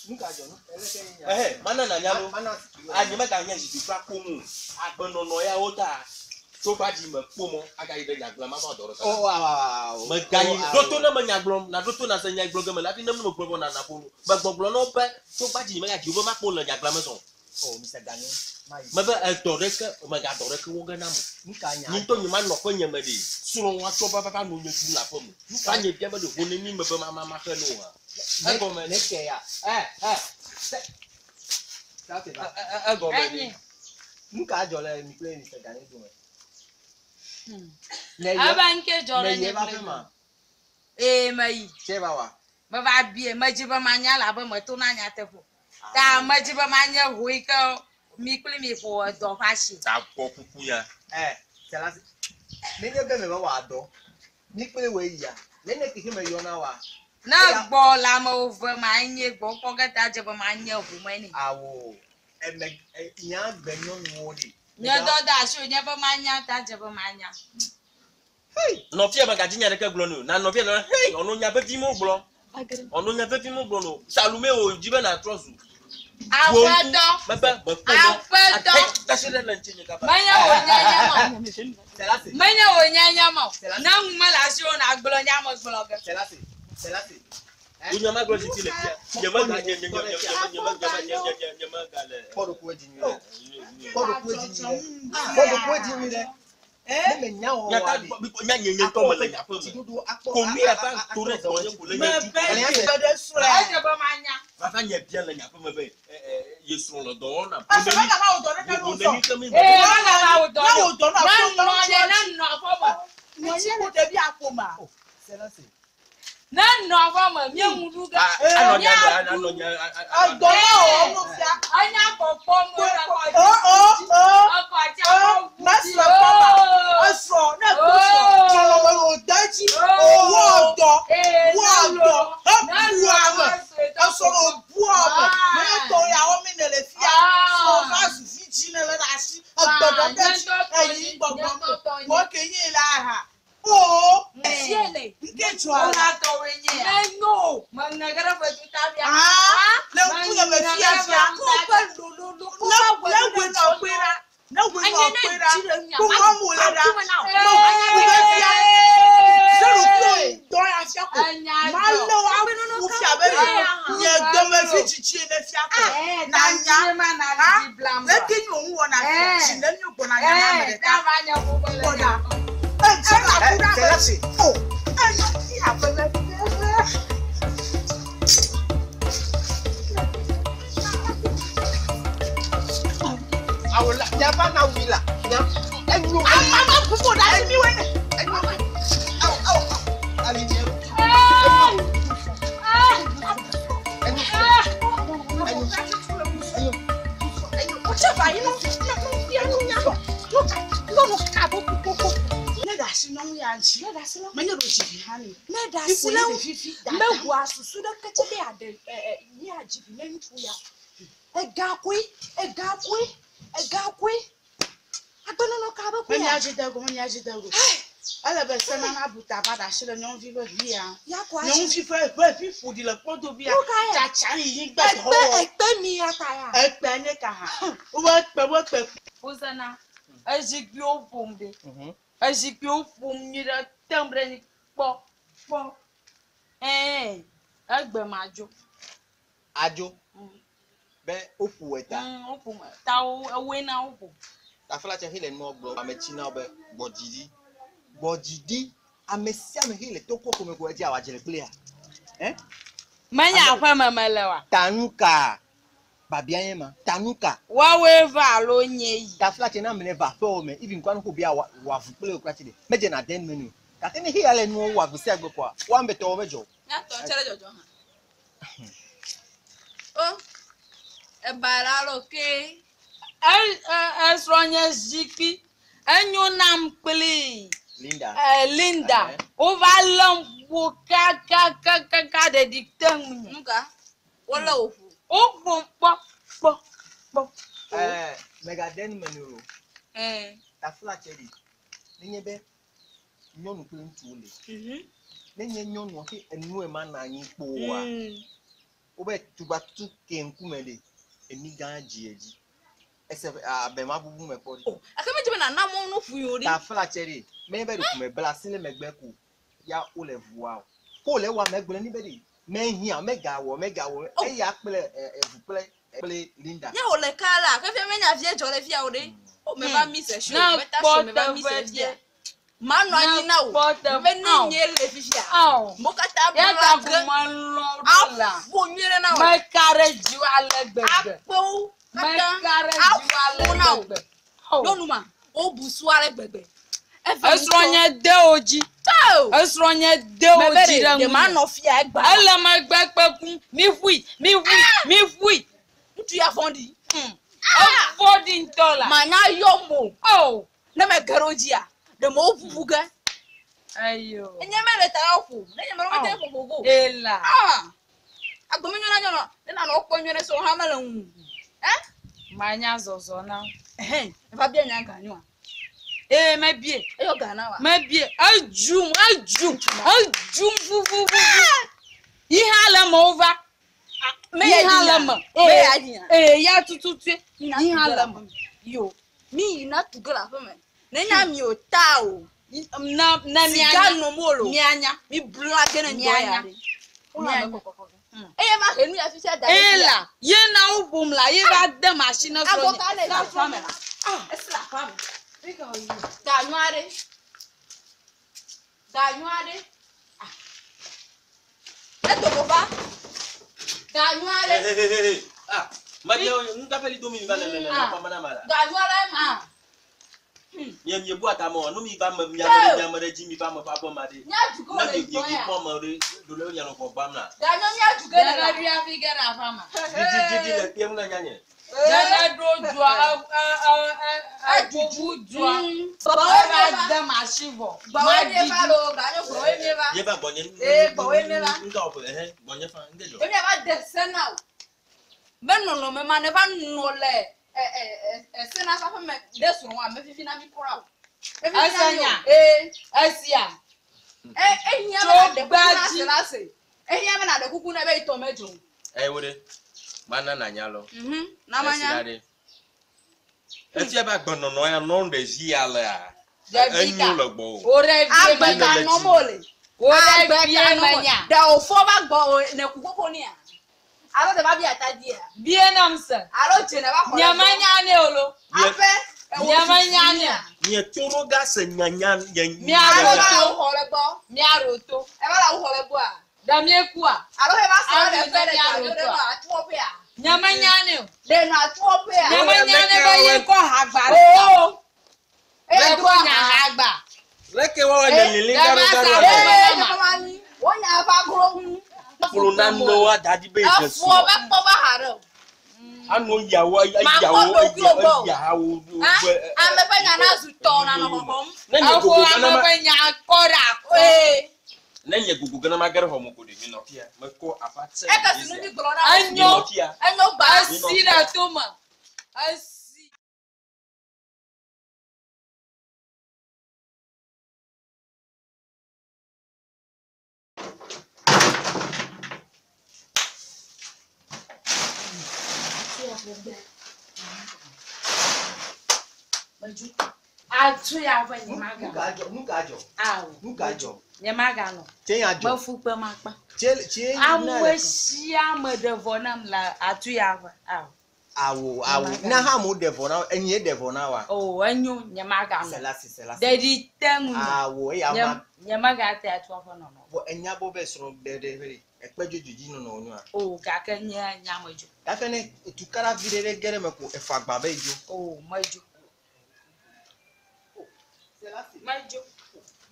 nu ka dzɔ nu eleke nye nya. Ɛhɛ, mana nanya lo. Mana zikpui. Anyi meganye zikpui kura kpom o. Agbenɔnɔ ya wo ta. Tso va dzi me kpom o. Agayi ɖe nyagblɔ ma va dɔ ɖeka. O wa wa wa. Megayi ɖo to ne me nya gblɔm na ɖo to na se nya gblɔ ge me le hafi ne me gblɔ vɔ na na ƒo nu. Megbɔgblɔ na wo be tso va dzi megadzi wo be makpɔ le nyagblɔ me zɔn. O Mr. Ganyo. Mayi. Mebe edɔ ɖeke megadɔ ɖeke wɔ ge nam o. Nu ka nya. Nye ŋutɔ nye ma nɔ ƒe nye me ɖe. Srɔ̃ wa tsɔ va va va nɔ nye ɖum le aƒe me. Va nye bia be ɖe ho ne mi me be ma ma ma xe ne o hã. Egɔme Ne ke ya. Ɛ ɛ. Se. Sa te va. Egɔme ɖe. Enye. Nu ka dzɔ le mi kple Mr. Ganyo dome? Ne Ebe ye ŋke dzɔ ne ɖe ye nye va kple fi ma. Ee meyi. Tse va wa. Meva bie medzi be manya elabe meto na nyateƒe. Ta medzi be manye ho yi ke mi kpli mi ƒo edɔ ƒe asi. Tagbɔ kuku ya. Ɛ sela si. Ne nye be me va wɔ dɔ. Mi kple wo yia. Ne ne keke me yɔna wa. Ne gbɔ le amewo ve ma nye gbɔ kpɔ ge ta dze be manye ho me nɛ. Awo. Eme nya gbe nyɔnuwo ɖi. Nye dɔ de asi wònye be manya ta dze be manya. Nɔvia megadzi nya ɖeke gblɔ nɛ o. Na nɔvia nɔ hei ɔno nya vevi mo gblɔ. Ɔno nya vevi mo gblɔ no. Salome o dzi be natrɔ zu. Aƒetɔ. Mebe mekpɔ mɔ. Aƒetɔ. Ate tasi ɖe le ŋutinye kaba. Menye wò nyanya ma o. Sela si. Menye wò nyanya ma o. Ne ŋu mele asiwò nagblɔ nya me gblɔ ge. Sela si. Sela si. Wo nya ma gblɔ titi le fia. Nye mega nye nye nye nye nye nye nye nye nye nye mega le. Kpɔ ɖokuiwo dzi nyuie ɖe. Kpɔ ɖokuiwo dzi nyuie ɖe. Kpɔ ɖokuiwo dzi nyuie ɖe. Ne me nya wɔ Nya wa ta ɖi. nya nye nye ŋutɔ me le nye aƒe me. Tsiɖuɖu akpɔ. Ko mi ava to ɖe tɔ nye ko le nye du. Mebe ɖe srɔ̃e. Edze be manya. Vava nye bia le nye aƒe me be ɛ ɛ ye srɔ̃ le dɔ wɔm na. Ese mega va wò dɔ ɖeke Vovo ne neni ke mi Ee, me. mega va wò dɔ Ne ɖe. wò dɔ na Ne aƒo nɔ nye, ne nɔ aƒe me. Nyɔnyi ko ɖevi aƒomea. Ne nɔ aƒe me, mía ŋu ɖu ge. Anɔ nya anɔ nya. Edɔ na wò nu fia. Enya kpɔkpɔ mu le kɔ O o o. Ekɔ atsi akɔ ʋu dzi. Mesrɔ̃ kpɔma. Esrɔ̃ ne ku srɔ̃. Srɔ̃nɔme wò de dzi. Owó dɔ. Ee, Wò ne dɔ. lo. Ne Ebua lo ame. ame. Esrɔ̃ wò bua ame. Menye tɔ ya wɔm ne le fia. Srɔ̃ va zu vi dzi ne le ɖe asi. Egbe ɖe de dzi. Eyi gbɔgbɔ me. Wò ke nye la ha. O. Fiele. Nke dzɔa la. Wona tɔwoe nye ya. Menyo. Meŋe ge ɖe ƒe tuta fia. Ah, le ŋku le me fia fia. Ko ƒe lololo. Ko Ne ƒe ne woe nɔ kpe ɖa. Ne woe nɔ Enye ne kpe ɖa. dzi le ŋunya, Ko wɔm wòle ɖa. ma na wò. Ne ku ɖe fia. Zero kple dɔ ya fia ko. Enya Ma dzɔ. lé wo aƒu fia be ɖe. Nye dɔmevi tsitsi ne fia ko. Na nya. Ah, leke nye òun wɔna fia. Tsi ne mi gbɔna nya na ame ɖeka. Gbɔna. Edze la ku ɖe ame dzi. O. Enyo ti aƒe me fia. Awo la miava na wi la. Mia enyo. Ama ma ƒu ɖe asi mi wɔ ne. Enyo. Awo awo ali nye. Enyo. Enyo. Wotse va yi nɔ nɔ nɔ nya. Nyɔnu ka bo koko. Ne ɖe asi nyɔnu ya ŋuti. Ne ɖe asi le ŋu. Menye ɖo dzi vi hã ne. Ne ɖe asi le ŋu. Fifi Mewɔa susu ɖe ketse be yeaɖe ɛ ɛ míadzi vi ne ŋutsu ya. Ega koe, ega koe, ega koe. Agbenɔnɔ ka be koe Menya ya? dzi de go, menya dzi de go. Ele be sena na bu ta va ɖe asi le nyɔnuvi ƒe vi ya. Ya ko asi. Nyɔnuvi ƒe ƒe vi ƒo ɖi le kpɔdovi ya. Nu ka ya? Tsatsa yi yi gbe Ekpe dɔwɔwɔ. ekpe mi ya ta ya. Ekpe nye ka hã. Wobe ekpe wo ekpe. Wozana ezikpuiwo ƒom ɖe. Ezikpuiwo ƒom nyui ɖe tem ɖe anyi kpɔ kpɔ. Ɛɛ egbe ma dzo. Adzo. Be woƒo eta. Woƒom ta wo ewoe na woƒom. Tafla tse he le nua gblɔ ame tsi na wo be gbɔdzidi. Gbɔdzidi ame sia ame he le to kɔkɔ me ko edzi awɔ dzre kple ya. Ɛ? Menye aƒeme mele wa. Tanu ka babia nye ma. Tanu ka. Woawoe va alo nye yi. Tafla tse na ame ne va aƒewɔ me even kwan ko bia wa avu kple wo kura tse de medze na den menu. Gake ne he ya le nuwo wɔ avu sia gbe koa wo ame tɔwo medzɔ o. Nyatɔ tse ɖe dzɔdzɔ hã. O, eba la lo ke. Esrɔ̃ nye zikpui. Enyo nam kpli. Linda. Linda. Ɛhɛ. Wova lém ƒo kakakakaka ɖeɖi te ŋunye. Nu ka? Wolé wò ƒo. Woƒom kpɔ kpɔ kpɔ. Ɛɛ megaden menu o. Ɛɛ. Tafla tse ɖi nenye be nyɔnu kple ŋutsuwo le. Nenye nyɔnua ke enue ma na anyi kpoa. Wobe tugbatu ke ŋkume ɖe emi gã dzi edzi. Ese abe ma bubu me kpɔ ɖi. O, ake medze be nàna mɔ nu ƒoe o ɖi. Tafla tse ɖe menye be ɖeko me bla asi le megbe ko ya wole ʋua o. Ko wole wɔ ame gblɔ ni be ɖe mehiã megawɔ megawɔ eya kple evu kple kple Linda. Nye wòle ka la, ke fia menya vie dzɔ le fia o ɖe. O, meva mi se show, Ne meta kpɔ show, meva mi se teƒe fia. ɖe. Manɔ anyi na wò. Ne kpɔ teƒe. Be ne nye le fifia. Ao. Mo katã Ya bla ta ge. ko melɔ̃ ɖo la. Aƒo nyuie ɖe na wò. Meka ɖe dziwò ale gbegbe. Akpewo katã. Meka ɖe dziwò ale Aƒo na wò. gbegbe. Ao. Nyɔnu ma, wobu su ale gbegbe. Eve Esrɔ̃ nye de wo dzi. Tao. Esrɔ̃ nye de wo Mebe dzi ɖe, ɖe ɖe ŋunye. manɔ fia egba. Ele megbe kpekum. Mi ƒui, mi ƒui, mi ƒui. Ŋutsu ya vɔ̃ɖi. Evɔ̃ɖi ŋutɔ la. Manya yɔ mo. Ao. Ne mege ɖe wo dzia, ɖe mewo ʋuʋu ge. Ayo. Enye mele ta ya ƒo. Ne nye mele wo mete ƒoƒo go. Ela. Ah! Agbe menyo na nyɔnua, ne nanɔ wo kpɔ nyuie ɖe srɔ̃ hã mele ŋu. Ɛ? Manya zɔzɔ na. Ɛhɛn, eva bia nya ga nyoa. Ee mebie. Eyɔ ga na wa. Mebie. Edzum, edzum, edzum fufufufu. Yi hã le me wova. Me Yi ya hã di le nya. me. Me ya di nya. Ee ya tututue. Mina Yi tu hã ge le le me. aƒeme. Yo, mi yina tu ge le aƒeme. Ne nya mi o ta o. Na na Siga mianya. nom wo le o. Mianya. Mi bla ge ne ŋdɔ ya Mianya. ɖe. Mianya. Eye va he nu ya fifia da ɖe fia. Ela. Ye na wo ƒom la. Ye va dem asi na Agbɔ srɔ̃nye. ka le le aƒeme la. Esi le aƒeme. Ga nyɔa ɖe. Ga nyɔa ɖe. Ah. Edo go va. Ga nyɔa ɖe. Hey, hey, hey, hey. Ah, Mɛ ŋgafeli domi va le le le kɔmana ma la. Ganyɔ la ma. Nye nye bu atame o, nu mi va me miame miame ɖe dzi mi va me ƒe aƒe ma ɖe. Mía du Ne ke mi le mi gbɔ mi ya. kpɔ me ɖe ɖo le mianɔ gbɔ gbam la. Ganyɔ mía du ke le Nene la. ɖui hafi ge ɖe aƒea me. Didi didi le kpem na nyanye. Nene ɖo dua ebubu dua. Gbɔwɔe Eva mi va. dem asi vɔ. Gbɔwɔe mi va lo. Ganyɔ gbɔwɔe mi va. Ye va gbɔnye. Ee, gbɔwɔe mi va. Nga wɔ ɛhɛ gbɔnye fa ŋge dzɔ. Be mía va de se na o. Be nɔnɔme ma ne va nɔ le ɛ ɛ ɛ se na ƒe aƒeme ɖe srɔ̃ ame fifi na mi kura o. Efifi na mi o. Ese nya. Ee. Esia. E ehiã Tso be na ɖe kuku na gbadzi. se la se. Ehiã be na ɖe kuku na be etɔ me dzro. Eye wo ɖe mana na nya lɔ. Na ma nya. Esi la ɖe. Efia be agbenɔnɔ ya nɔ ɖevi ya lea. Ɖevi Enyo ka. le gbɔ o. Wo ɖe vie Agbe me ka nya. nɔm wole. Wo ɖe Agbe vie ka me nɔm nya. Ɖe wòfɔ va gbɔ o ne ku koko nea? Alo ɖe va bi atadia? Bie nam se. Alo dze ne va xɔ le Nye gbɔ? menya nɛ o lo. Aƒe. Nye menya nɛ. Nye to ɖo ga se nyanya nye. Mía Alo ɖo va to. le awu xɔ le gbɔ. Mía ɖo to. Eva le awu xɔ le gbɔa? Ɖe míekua? Alo eva se Awu ɖe ne ƒe ɖe mía dza ɖo ɖo ɖe toa. nɔ atuɔƒea? Nye menya nɛ o. Ɖe nɔ atuɔƒea? Nye menya nɛ be ye kɔ hagba ɖe. Oo. Eye Ye do kɔ nya aha. hagba. Leke wɔwɔ ne lili Ɖe gaɖo va gaɖo sa ale. ɖe. Ee, nye mama nyi. Wonya eva glo ŋu. Kplɔ nanewo ada ɖi be dze Efuɔ srɔ̃. be kpɔ va ha ɖe o. Anɔ yawo Makpɔ yawo ɖokuiwò gbɔ o. yawo. Ha? Ame ƒe nya nazu tɔ nanɔ xɔxɔm. Ne nye Exɔ gogo ame gana ma ƒe nya kɔ ɖe akɔ. Ee. ne nye gogo gana ma gere xɔ me ko ɖe mi nɔ fia. Mekɔ afa tse. Eke sinu mi gblɔ na wo. Mi Enyo. nɔ fia. Enyo gba. Esi ɖe tome. Esi. Atu ya ƒe nye Nu maganɔ. ka dzɔ? Nu ka dzɔ? Awo. Nu ka dzɔ? Nye maganɔ. Tse ya dzɔ. Mefu kpe makpa. Tse tse na Ame le. sia ame ɖe vɔ nam le atu ya ƒe. Awo. Awo awo. Na hã mo ɖe vɔ na enyi ɖe vɔ na wa. O enyo nye maganɔ. Selasi selasi. Ɖeɖi te ŋu. Awo eya Nye ma. nye magate atua ƒe nɔnɔ. Vɔ enya bɔ be srɔ̃ ɖe ɖe ɖe ekpe dzodzo dzi nɔnɔ wonyoa. O gake nye nya medzo. Gake ne tukara vi ɖe ɖe ge ɖe me ko efa agba be dzo. O medzo. Medzo.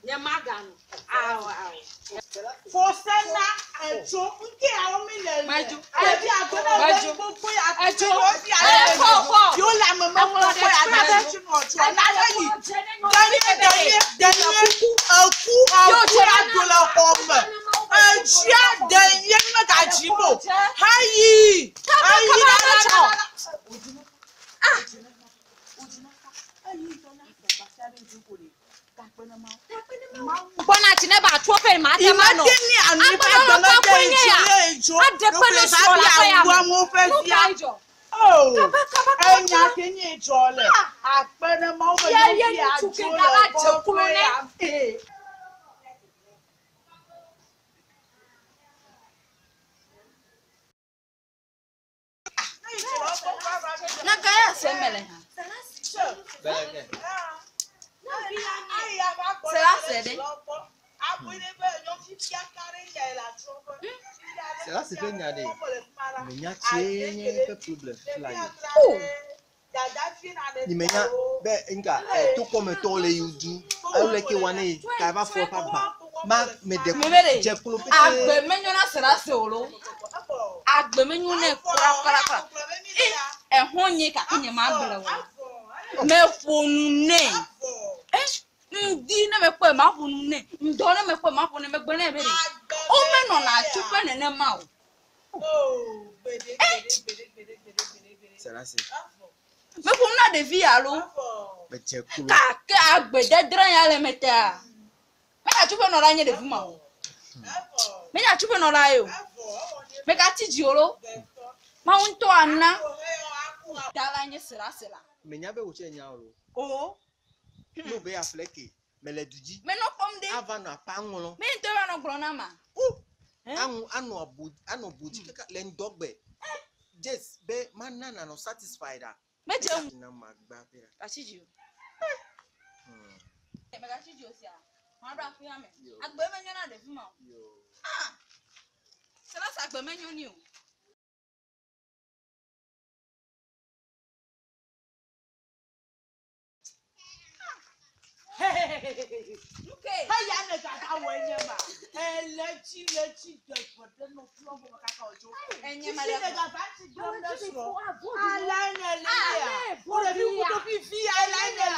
Nye maganɔ. Awo awo. Fosena etso nke yawo mi le le. Medzo. Ɖevi agbena Medzo. wo gbogbo ya Etso. wo fi Ee, ale fɔ, fɔ. Yo le ame me gbogbo ya da tsi nɔ tso na le yi. Danye danye danye eku eku ya do le xɔ me. Etsia danye me ga dzi mo. Hayi hayi la la nɔ. Gbɔna tsi ne ba atuɔƒe ma te ma nɔ. Ìmọ̀tẹ́ ní àná ìfẹ́ gbọ́mọdé ìtì ilé ìjọ. Aɖe kpe ne srɔ̃ le aƒe ya me. Amewo ƒe Nu fia. ka dzɔ? Oh, Kaba, kaba, kaba, enya ke nye dzɔ le. Akpe ne mawo be Ye, ye, nyɔnuvi ŋutsu adzo ke le gava dze kɔƒe klo ne. ya me. Na ka ya se mele hã. Sela se ɖe. Sela se ƒe nya ɖe. Menya tse nye eƒe problem fi la yi. Ni menya be nka tokɔmetɔwo le yi du alo leke wa ne yi ka eva fɔ eƒe agba ma me ɖe Mi be ɖe. dze klo Agbe pete. menyo na se la se o lo. Agbe menyo ne kura kura kura. Ɛhɔ nye kake nye ma gblẽ o. Meƒo nu nɛ. Ŋdi ne mekpɔe ma ƒo nu nɛ. Ŋdɔ ne mekpɔe ma ƒo nɛ megblẽ nɛ be ɖe. Womenɔna atsuƒe nenema o. Selasi Meƒo nu na ɖevi alo. me dze klo. Gake agbededre ya le me tea. Menye atsuƒenɔla nye ɖevi ma o. Menye atsuƒenɔla ye o. Megatsi dzi o lo. Mawu ŋutɔ ana. Da la nye selasela. Menya be wòtse nya o lo. O. Ne be afle ke me le du dzi Menɔ kpɔm ɖe. ava nɔ aƒa ŋlɔ. Mi ŋutɔ va nɔ gblɔ na ma. Aŋu anɔ abo anɔ bo dzi kaka le ŋdɔgbe. Just be mana nanɔ satisfied a. Medze ŋu. Na ma gba be la. Gatsi dzi o. Megatsi dzi o sia. Maɖo aƒea me. Agbe menyo na ɖevi ma o. Ah! Selasa agbe menyo ni o. Nuke. Eya ne gava wɔ enye ma. Ele tsi le tsi de ʋe ɖe nɔ fiɔ bɔ kaka wòdzo. Enye ma Fifi ɖe ne kɔ. gava tsi gblɔm ɖe srɔ̃. Ala Ala ne le ya. Wole fi kudo fifi ala ne le ya.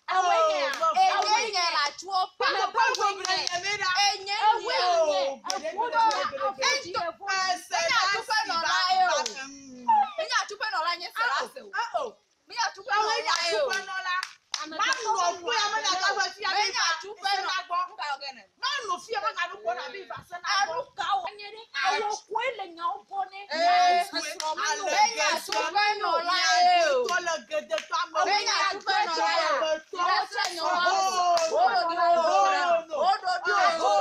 Enye nye la tso pa. Enye Enye nye. Menye atsuƒenɔla nye Selase o. Menye atsuƒenɔla ye o. Menye atsuƒenɔ. Nu ka wɔ ge ne? Anu ka wɔ? Menye atsuƒenɔla ye o. Menye atsuƒenɔla ye o. Selase nye wa o. Wo ɖoɖi wo o. Wo ɖoɖi wo o.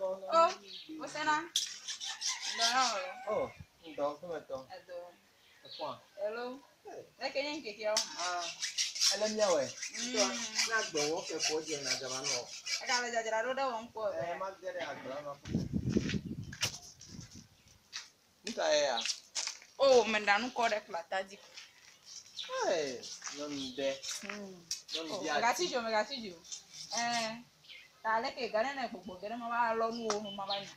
O, wosena. Dɔ na wò. Oh, ŋdɔ ƒemetɔ. Edo. Efɔa. Hello. Leke nye ŋkekeawo? Ah, ele míawɔe. Ne agbewɔ ke ko dze na gama nɔ. Ega le dzadzra ɖo ɖe wɔm kpɔ. Ɛ ma ge ɖe agblea me. Nu ka ye ya? O, meɖa nu kɔ ɖe kplata dzi. Ee, nyɔnu ɖe. Nyɔnu O, vi ati. megatsi dzi o, megatsi dzi o. Ɛɛ, ta leke ga ne ne gbɔgbɔ ge ɖe ma va lɔ nuwo nu ma va nya.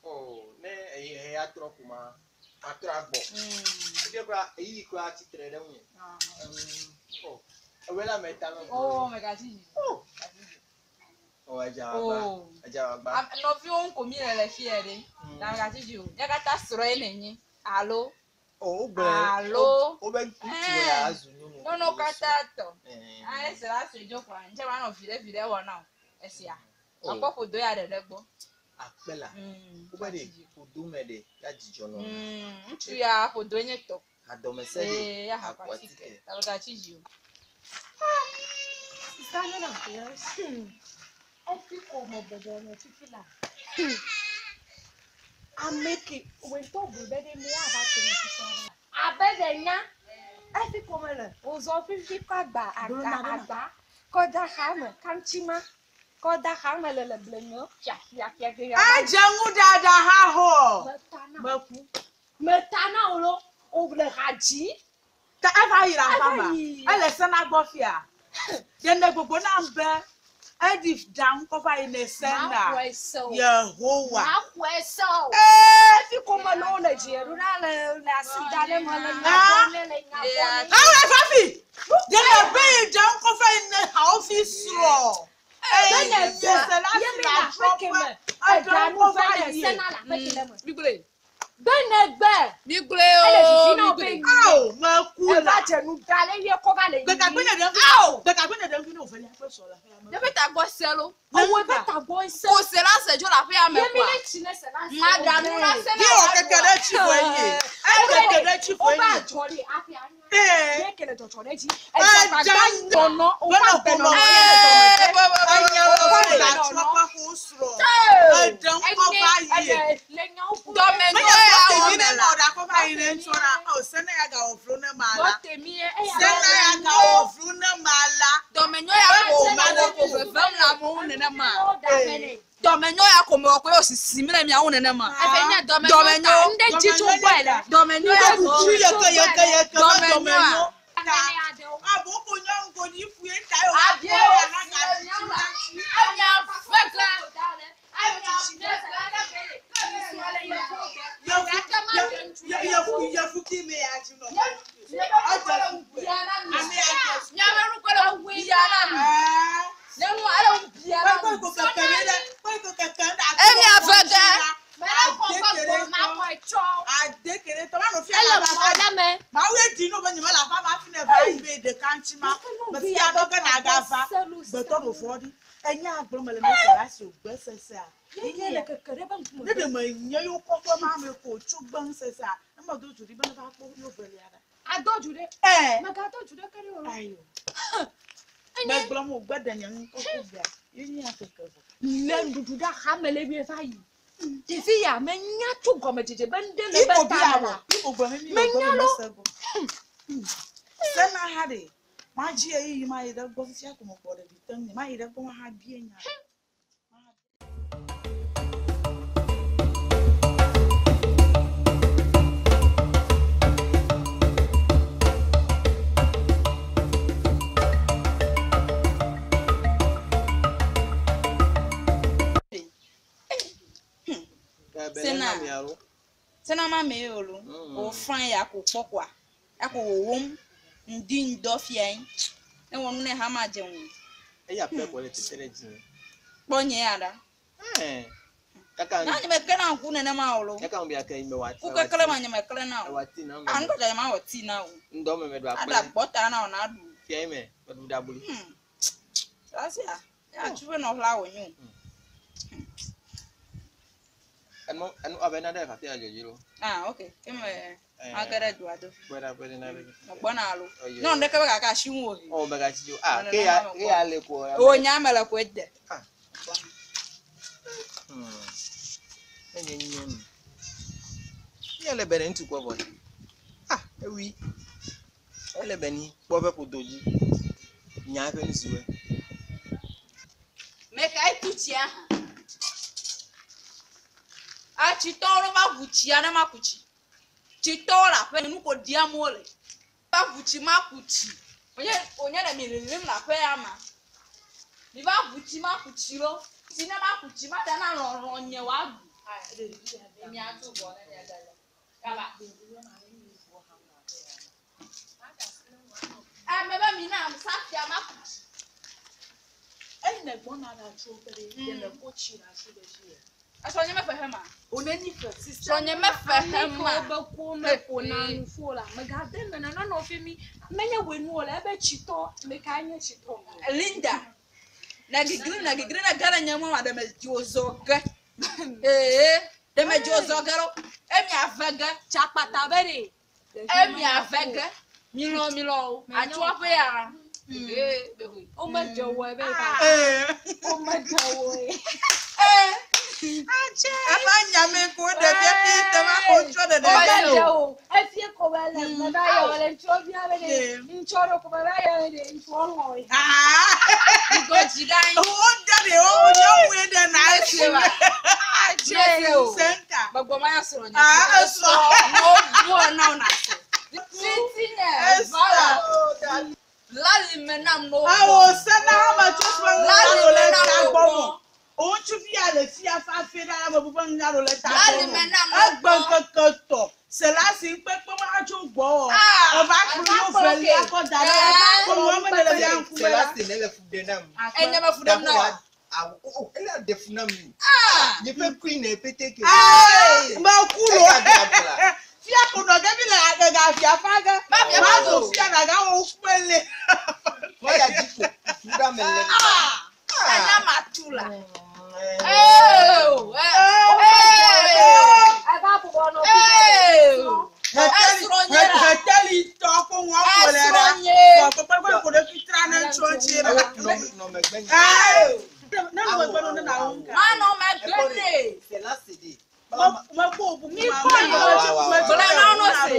Oh, ne eyi eya trɔ ko ma, matrɔ agbɔ. Fifia kura eyi kura tsitre ɖe ŋunye. Oh, ewɔe la me ta me. O, megatsi dzi o. Megatsi dzi Oh, edza o. wagba. O. Edza wagba. Nɔviwo ŋu ko mi le le fia ɖe. Ta megatsi dzi o. Nye katã srɔ̃e nenye. Alo. Oh, wogblɔe. Alo. Wobe ŋutsu ya azu nyɔnu. Nyɔnuwo katã tɔ. Ɛɛ. Ayi se la se dzo kɔa, ŋtsɛ ma nɔ viɖe viɖe wɔ na o. Esia. Oh. Akpɔ ƒodo ya ɖeɖe gbɔ. Akpe la. Wobe ɖe ƒodo me ɖe ya dzidzɔ nɔ. Ŋutsu ya ƒodo nye tɔ. Hadɔmese ɖe. Ee, ya Akɔ akɔ atike. atike. Ta megatsi dzi o. Ame ke wòtɔ gblɔ be ɖe mi ava te mi fifia ɖa. Abe ɖe nya efi ko me le wòzɔ fifi kɔ agba agba agba kɔ da xa me kantsima kɔ da xa me le le blenyo fia fia fia fia. Edze ŋu ɖaɖa hã xɔ. Meta na Meku. meta na wo lo wo le ha dzi. Ta eva yi ɖe Eva aƒea me. yi. Ele sena gbɔ fia. Yene gbogbo nam be eɖi ɖa ŋkɔ va yi ne sena. Maxɔe se o. Yehowa. Maxɔe se o. Ee. Efi ko me le wo le dzi ɖo ɖa le le asi da ɖe me le nya Ah. gbɔ ne le nya gbɔ ne. Awo fafi. Yene be yi ɖa ŋkɔ va yi ne hawo fi srɔ̃. Bene Eye gbe se la ye si mi la le aƒe trɔ ke ƒe. me Eɖe eɖa nu ŋkɔ va va ne yi. sena le aƒe ke le me. Migblɔe. Bene gbe Migblɔe ele o. vivi na wo be Migblɔe. Awo meku eva la. dze nu da le ye kɔ va le Gbegagbe yiyi. ne ɖe ŋu. Gbegagbe ne ɖe ŋu ne wòvelia ƒe sɔ le aƒea me. Nye ƒe tagbɔ se lo. Owó ebe tagbɔ ese. Ko se la se dzo le aƒea me Ye mi kɔa. le tsi ne se la se. Ma ɖa nu la se Ye na wɔ keke ɖe tsi vɔ enye. Ekeke ɖe tsi vɔ Woba enye. dzɔ ɖe afi anya. Ee. Ye ke le dzɔdzɔ ɖe dzi. Edza Edza nɔnɔ woƒe Bena agbenɔnɔ ƒome. ye le dɔme. Enye Woƒe be la agbenɔnɔ. trɔ ƒe xo srɔ̃. Eɖe ŋkɔ va yi. Ene le nyawo ƒo. Dɔmenyo Menye ya gbɔtemi wɔ ne me nɔ la. ɖa kɔ va yi ne ŋtsɔ ɖa. O sene ya gawɔ vlo ne ma la. Gbɔtemi ye eya. Sene ya gawɔ vlo ne ma la. Dɔmenyo ya ko ma ɖe ko vevem le amewo nenema. Dɔmenyo ya ko mewɔ ko ye wòsisim le miawo nenema. Efe nye Dɔmenyo. dɔmenyo. Ŋɖe dzi tso gbɔe le. Dɔmenyo ya ko. Kuku yeke yeke yeke be Dɔmenyoa. dɔmenyo. Ta. Abo ko nyɔnu ko ni fu ye ta ye o. Abie Akɔ ya wo na si ga le tsi miawo la. la. Emia fe ge. Yevu yevu ki me ya dzi nɔ. Edze fu ƒe. Ame ya dze su. Miaƒe nu ko le ŋu bia na mi. Ɛɛ. Ne nu ale ŋu bia na mi. Emia ve ge. Ele mɔ ɖe me. Ye le keke ɖe be ŋkume. Ne ɖe menye yewo kɔƒe ma me ko tso gbɔŋ sesea, ne medo du ɖi be ne va kpɔ yewo velia ɖa. Adɔ du ɖe. Ɛɛ. Megadɔ du ɖe ke ɖe o. Ayo. Megblɔ mo gbe ɖe nye ŋkɔ ko gbea. Ye nye akeke vɔ. Le nuɖuɖu ɖe axame le mi va yi. Ɖevi ya menya tso gɔmedzedze be ŋɖe le Iko be bi ta me awɔ. la. Iko gblɔ mi mi Menya gblɔ mi lo. mese go. Sena ha ɖe. Ma dzi ɣeyiɣi ma yi ɖe gbɔ fifia ko me gbɔ ɖevi te ŋu. Ma yi ɖe gbɔ ma ha bie nya. Sena ma me ye o lo. O fan ya ko kpɔ koa. Ya ko wowom. Ŋdi ŋdɔ fia yi. Ne wɔ nu ne hã ma dze ŋu. Eya pɛ ko le tete ɖe dzi. Kpɔ nye ya ɖa. Ɛɛ. Kaka Na nye me klẽ na ŋku nenema o lo. kaka ŋu bia ke me wa. Ku kekle ma nye me klẽ na o. Ewa ti na Ah, me. ŋkɔ dza nye ma wɔ tii na o. Ŋdɔ me me ɖo Aɖa akple. gbɔta na o na ɖu. Fia yi me me ɖu ɖaboli. Sasia, ya tsu be nɔƒla wònyo. Enu enu abe na ɖe fafi adzɔ dzi lo. Ah, ok. Ke me ma ge ɖe doa do. Kpɔe ɖa kpɔe ɖe na ɖe. Megbɔna alo. Oyo. Nyɔnu ɖeke be gake asi ŋu o. Ɔ mega tsi o. Ah, Nene ke ya ma me ke ya le ko. O nya me le koe de. Ah. Enye nyɔnu. Ya le be ne ŋutsu kpɔ vɔ. Ah, ewi. Ele be ni kpɔ eƒe ƒodo dzi. Nya eƒe nuziwoe. Me kae tu tsia hã? Atsitɔwo ɖo va ʋu tsia ne maku tsi. Tsitɔwo le aƒe nu ko ɖiam wole. Va ʋu tsi maku tsi. Wònye wònye ɖe mi lilim le aƒe ya ma. Mi va ʋu tsi maku tsi ɖo. Tsi ne maku tsi ma da na lɔlɔ nye wòaɖu. Miatso gbɔ ne miada le. Kaba. Ame be mi na safia maku tsi. Eyi ne gbɔna ɖa tso be ɖe ɖe le ko tsi ɖe asi ɖe dzi yɛ. Esrɔ̃nye mefe hema. O ne ni fe sisi. Srɔ̃nye mefe hema. Ame ke wo be ko me ƒona nu ƒo la, megade me na nanɔ fi mi. Menye woe nu o le ebe tsitɔ, me kae nye tsitɔ mo? Linda. Na gigli na gigli na gana nye mɔ ma ɖe me dzo zɔ ge. Ee, ɖe me dzo zɔ ge ɖo. Emi ave ge. Tsakpata be ɖe. Emi ave ge. Milɔ milɔ o. Atsoa ƒe ya. Ee, behoe. Womedze wɔe be va. Ee. Womedze wɔe. Ee. Eƒe nyame ko ɖe fiafi te va ko tsɔ ɖe ɖe. Womedze o. Efie ko be le me va yɔ le ŋutsua bia be ɖe. Ŋutsua ɖo ko be va yɔ ɖe ŋutsua lɔ̃e. Ah. Ŋgɔ dzi ɖe anyi. Wo de ɖe wo nyɔnue ɖe na esi wa. Atse o. Senta. Gbɔgbɔ ma ya srɔ̃ nye. Ah, esrɔ̃. Mo bua na wo na se. Titi nye vala. Lali me nam no. Awo sena hame tso srɔ̃ ŋu Lali ɖo le me nam ta no gbɔ kpɔ. mo. Ŋutsuvi ya le fia fafe ɖe ame bubu ŋu ɖo le ta Lali gbɔ me mo. nam no Egbe kpɔ. ŋkeke tɔ. Selasi ŋkpekpe ma tso gbɔ o. Ah, Eva kplɔ eva yewo kplɔ velia ke. kɔ da ɖe. Eh. Ko nua me le via ŋkume la. Selasi ne le fu ɖe nam. Enye me fu ɖem na wo. Awo o ele ɖe fu nam. Ah. Nye ƒe kui ne pete ke. Ee, meku lo. Ega ɖe abla. Fia ko nɔ ge mi le ega fia fa ge. Ma fia Ma fa zo o. fia na ga wo kpele. Eya dzi ko fu ɖe ame le. Ah. Ena ma tu la. Eh. Ee. Ee. Eva bɔbɔ nɔ Ee. Hɛtɛli Esrɔ̃ nye la. hɛtɛli tɔ ko ŋua ko le ɖa. Esrɔ̃ nye. Kpekpe ko ɖe fitra ne tsɔ tsi ɖe. Awo nɔ nɔ megbe nye. Ee. Ne nu megbe no ne na wo ŋka. Manɔ megbe ne. Selasi de. Me ko bu Mi ma kɔ me yi ko la. Gblẽ na wo no se.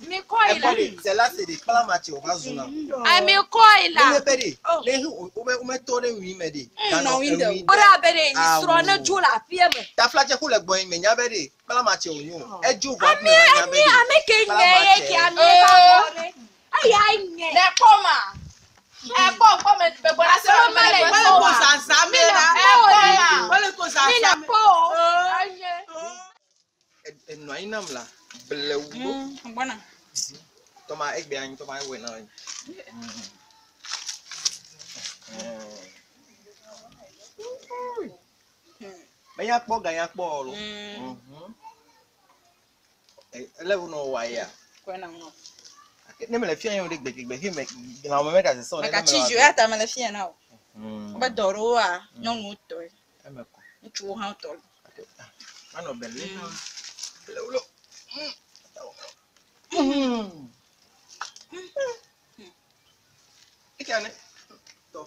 Mi kɔ yi la. Ɛkɔ de selasi de kpala tse o va zuna. Ami kɔ yi la. Ne be de ne he o be o me tɔ ɖe ŋui me de. nɔ ŋui de o. O ɖe abe ɖe srɔ̃ ne dzo le aƒea me. Taflatse ko le gbɔ yi me nya be de kpala tse o nyo. Edzo vɔ Ami ami ame ke nye ye ke ami va bɔ ne. Eya nye. Ne kpɔ ma. Ekpɔ kpɔ me gbɔ na se Asrɔ̃ ma le Wole kpɔ ko wa. zazã me ɖa. Ekpɔ ma. Wole ko Mi le zazã me. kpɔ o. Enye. Enɔ anyi nam la blewu ɖo. Gbɔna. Tɔma egbe anyi tɔma ewɔe na anyi. Menya kpɔ ganya kpɔ o lo. Ele wo nɔ wɔ ya. Kɔe na ŋu. Ne me le fia yɔ ɖe gbegbe he me lãme me ɖe sesɔ. Meka tsi dzo ya ta me le fia na o. Wobe dɔ ɖewoa nyɔnuwo tɔe, Eme kɔ. ŋutsuwo hã tɔ. Manɔ bele. Blewu lo. Ekia ne. Tɔ.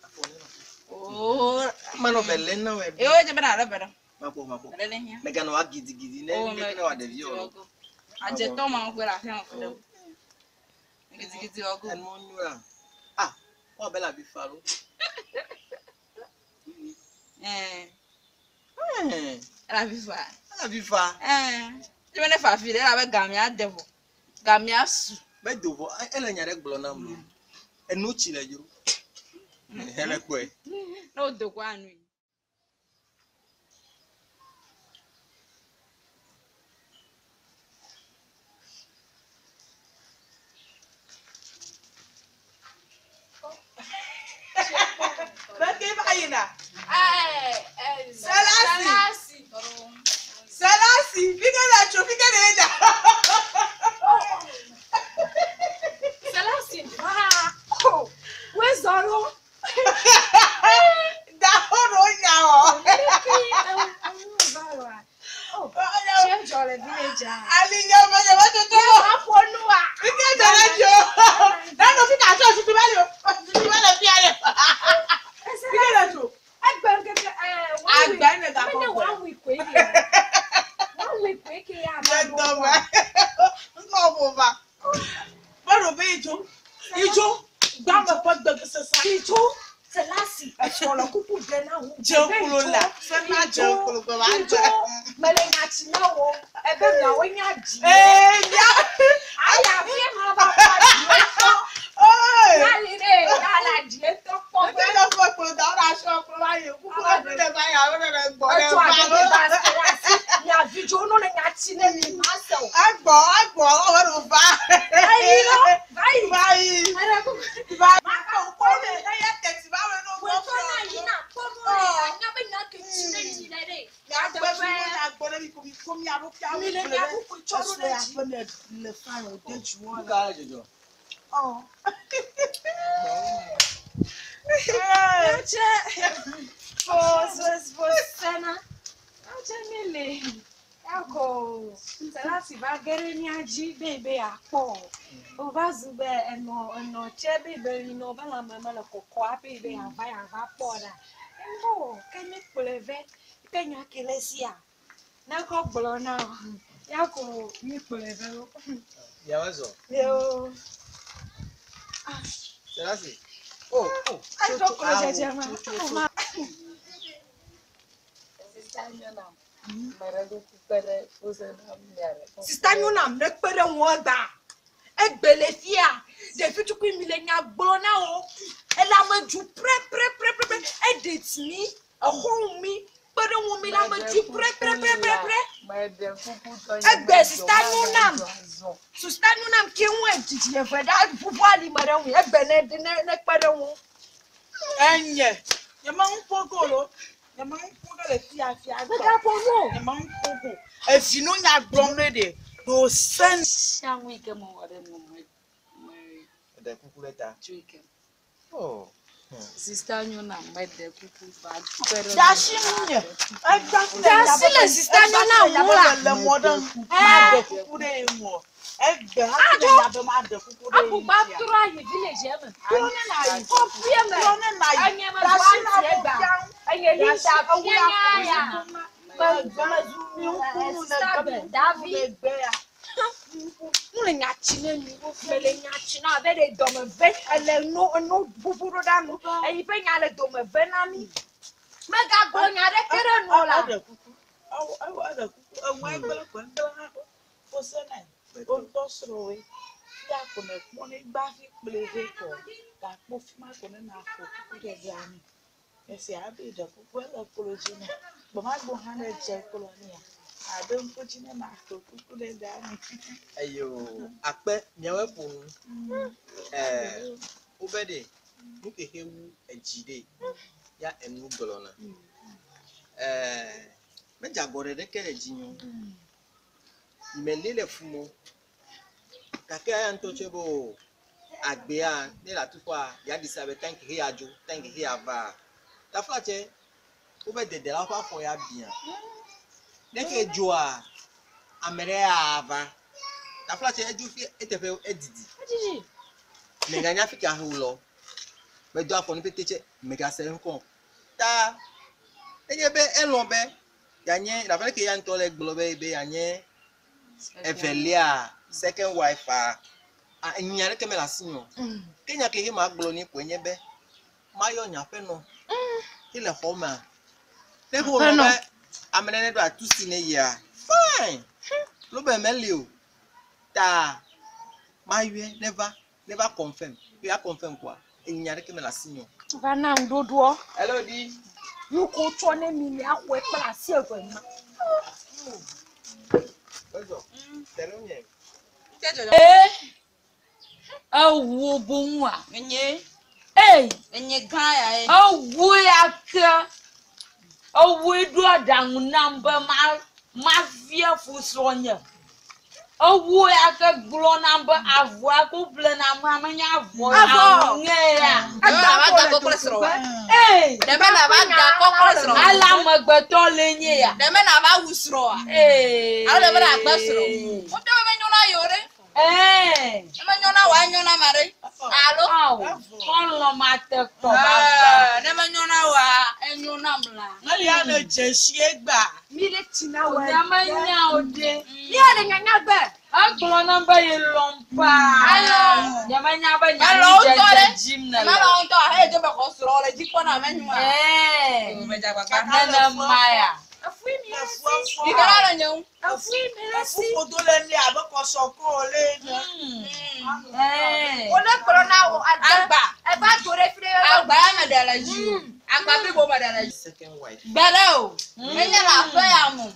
Afɔ ne nɔ. Oo. Manɔ bele na wɛ. Ewo dze be na ɖe be ɖe. Makpɔ makpɔ. Ɖe le hiã. Mɛganɔ wa gidigidi ne Oo, ne ne wa ɖevi o lo. Adzetɔ ma ŋgɔ le afi ma ƒo ɖe. Gidigidi wɔ go. Enu nyo la. Ah, wa bɛ la bi fa lo. Ɛɛ. Ɛɛ, Ele afi fa. la bi fa. Ɛɛ. Dze be ne fa fi ɖe elabe gamea de vɔ. Gamea su. Bɛ do vɔ ele nya ɖe gblɔ nam lo. Enu tsi le dzro. Ele kpɔe. Ne wo do kɔ anui. dza. Ali nye me nye me tutu. Aƒo nua. Ike dze ɖe dzi o. Nanu fi ka tsɔ tutu va li o. Tutu va le fia le. Ike le tso. Egbe ŋkeke ɛɛ Agbe ne gakɔ Menye kɔe. one week koe ke. One week koe ke ya Le dɔme. Ŋkɔ ƒo va. Bɔɖo be idzo. Idzo. Gbame ƒe gbe sesa. Idzo Selasi esrɔ̃ le kuku ɖe na wo. Dze klo la. Sena dze klo gbe va Idzo dze. mele nyatsi na wo ebe miawoe nye adzi. Ee mia. Aya fie ma va kpɔ adzietɔ. Ee. Yali ɖe yala adzietɔ kpɔ Ete be. ɖe ƒe klo da wo ɖe asi klo va yi. Kuku ɖe fi ɖe va yi alo ɖe ɖe gbɔ ɖe Etso va aɖe va lo. Selasi mia vidzo no le nyatsi ne mi ma se o. Egbɔ egbɔ ɔwɔ ɖo va. Eyi lɔ va yi. Va yi. Eɖe kuku. Va. Kɔ ne eya tɛti va wɔ ne Wòtɔ na yi na kpɔ nu le anya be nya ke tsi ne yi le ɖe. Miagbe fi ne miagbɔ ne mi ko mi ko mia ɖo fia Mi le mia kuku tsɔ ɖo ɖe dzi. aƒe me le fa yɔ de dzi wɔ Nu la. ka le dzɔdzɔ? Ɔ. Tse fosfosena. Tse mi le akɔ Selasi va ge ɖe mía dzi be be yeakpɔ. O va zu be enɔ enɔ tse be be yinɔ be lãme mele kɔkɔ hafi be yeava yeava kpɔ ɖa. Ŋgɔ ke mi kplɔe vɛ ke nya ke le sia. Ne kɔ gblɔ na o. Ya ko mi kplɔe vɛ o. Miawoe zɔ. Yewo. Selasi. O o. Eɖo klo dzedze ma. Sista nyɔnam ɖe kpe ɖe ŋu egba. Egbe le fia. Ɖevi tukui mi le nya gblɔ na wo. Ele ame dzu prepreprepre. Eɖe ti mi, exɔ mi, kpe ɖe ŋu mi le ame dzu prepreprepre. Egbe sista nyɔnam. Sista nyɔnam ke ŋu edzidzi eve ɖa ʋuʋu alime ɖe ŋu. Egbe ne ne ne kpe ɖe ŋu. Enye. Nye ma ŋu ƒo go lo. Nye ma ŋu ƒo ge le fia fia gbɔ. Megabɔ nu o. Nye ma ŋu ƒo go. Evi nu nya gblɔm ne ɖe. Ɖo sen. Sia nu yi ke mewɔ ɖe nu me me Eɖe kuku ɖe ta. tso yi ke. O. Sista nyɔna meɖe kuku va kpe ɖe Dasi ŋu nye. Egba fi le Dasi le sista nyɔna ŋu la. Le mɔ ɖe ŋu. Ma ɖe kuku ɖe ye ŋu. Egbe hafi le nya be ma ɖe kuku ɖe ye Akugba ŋutia. trɔ ayi village me. Trɔ ne na yi. Kɔƒe me. Trɔ ne na yi. Enye me Dasi zu na anti bo egba. fia ŋu. Enye Dasi Linda ewu fia la nya ya. Megbe mi ŋku nu ne Sista gbe gbe Davi. ne gbe ya. Nu le nya tsi ne mi. Me le nya tsi na abe ɖe dɔme ve ele no eno ʋuʋu ɖo ɖa nu. Eyi ƒe nya le dɔme ve na mi. Megagblɔ nya ɖeke ɖe nu o la. Eɖe kuku. Ewo ewo eɖe kuku. Eŋu egblẽ ko egblẽ hã. Fose nɛ. Woŋutɔ srɔ̃woe. Fia ko ne kpɔ ne gba fi kple ve kɔ. Gakpo fi ma ko ne na ƒo kuku ɖe via nɛ. Esia ebe ɖe kuku ele klo dzi nɛ. Gbɔmagbo hã ne dze klo nɛa. Aɖo ŋku dzi ne na ƒo kuku ɖe via nɛ. Eyo akpe miawoe ƒo nu. Ɛɛ wobe ɖe nu ke he wu edzi ɖe ya enu gblɔna. Ɛɛ medze agɔ ɖe ɖeke le dzinye o. Mele le fumɔ. Gake eya ŋutɔ tse be o agbea ne le atu ƒoa yeaɖi sa be tanki he adzo tanki he ava. Taflatse wobe dedelawo ƒe afɔ ya bia. Ne ke dzoa ame ɖe ava. Taflatse edzo fi eteƒe edidi. Edzidzi. Meganya fi ka he wòlɔ. Medo afɔ nu pete tse megase ŋkɔ. o. Ta enye be elɔ̃ be yeanye abe leke ya ŋutɔ le gblɔ be be yeanye evelia second wife a enya ɖeke mele asinye o. Ke nya ke he ma gblɔ nɛ koe nye be mayɔ nye aƒenɔ he le xɔ mea. Ne he wòlɔ̃ be ame ɖe ne ɖo atu si ne yia fine. Problem meli o. Ta mayɔe ne va ne va confirm. Ye ya confirm koa enya ɖeke mele asinye o. Va na ŋuɖoɖoɔ. Hello di. Nu ko tsɔ ne mi miaxɔe kple asi eve ma. Ezɔ. Te ɖe ŋunye. Ee, ewu boŋua. Enye Ee, enye gã ya ye. ewu ya ke. Ewue ɖo aɖaŋu nam be ma mafia fu srɔ̃nye. Ewu ya ke gblɔ nam be avɔa ko ƒle nam hã menye avɔ Avɔ. aŋe ya. Ɖe me nava da kɔ kple srɔ̃. Ee. Ɖe me nava da kɔ kple srɔ̃. Ale amegbetɔ le nye ya. Ɖe me nava wu srɔ̃a. Ee. Alo ɖe me nagbe srɔ̃. Wotɔ be menyo na yewo ɖe. Ee. Ne menyo na wòa enyo na ma ɖe. Alo. Awo. Xɔlɔ̃ ma te kpɔ baba. Ɛɛ, ne menyo na wòa enyo nam la. Eya le dzesi egbea. Mi le tsi na wɔ. Nye menya o ɖe. Mi le nyanya gbe. Egblɔ nam be yelɔ̃m paa. Alɔ. Nye menya be Melɔ wo ŋutɔ nyanudzedze ɖe. dzim nèle. Melɔ wo ŋutɔ ahe dzo be xɔ srɔ̃ le dzi kpɔ na ame nyua. Ee. Medze agbagba. Nenema ya. Efui mi le si. Yi ke la le nye ŋu. Efui mi le si. Efuƒodo le nɛ abe kɔsɔkɔ le ene. Ee. Wole gblɔ na wo agbe. Agba. Eva do ɖe fi ɖe. Agba ya me ɖe le dzi o. Agba blibo me ɖe le dzi. Second wife. Gbe ɖe o. Menye le aƒe ya me o.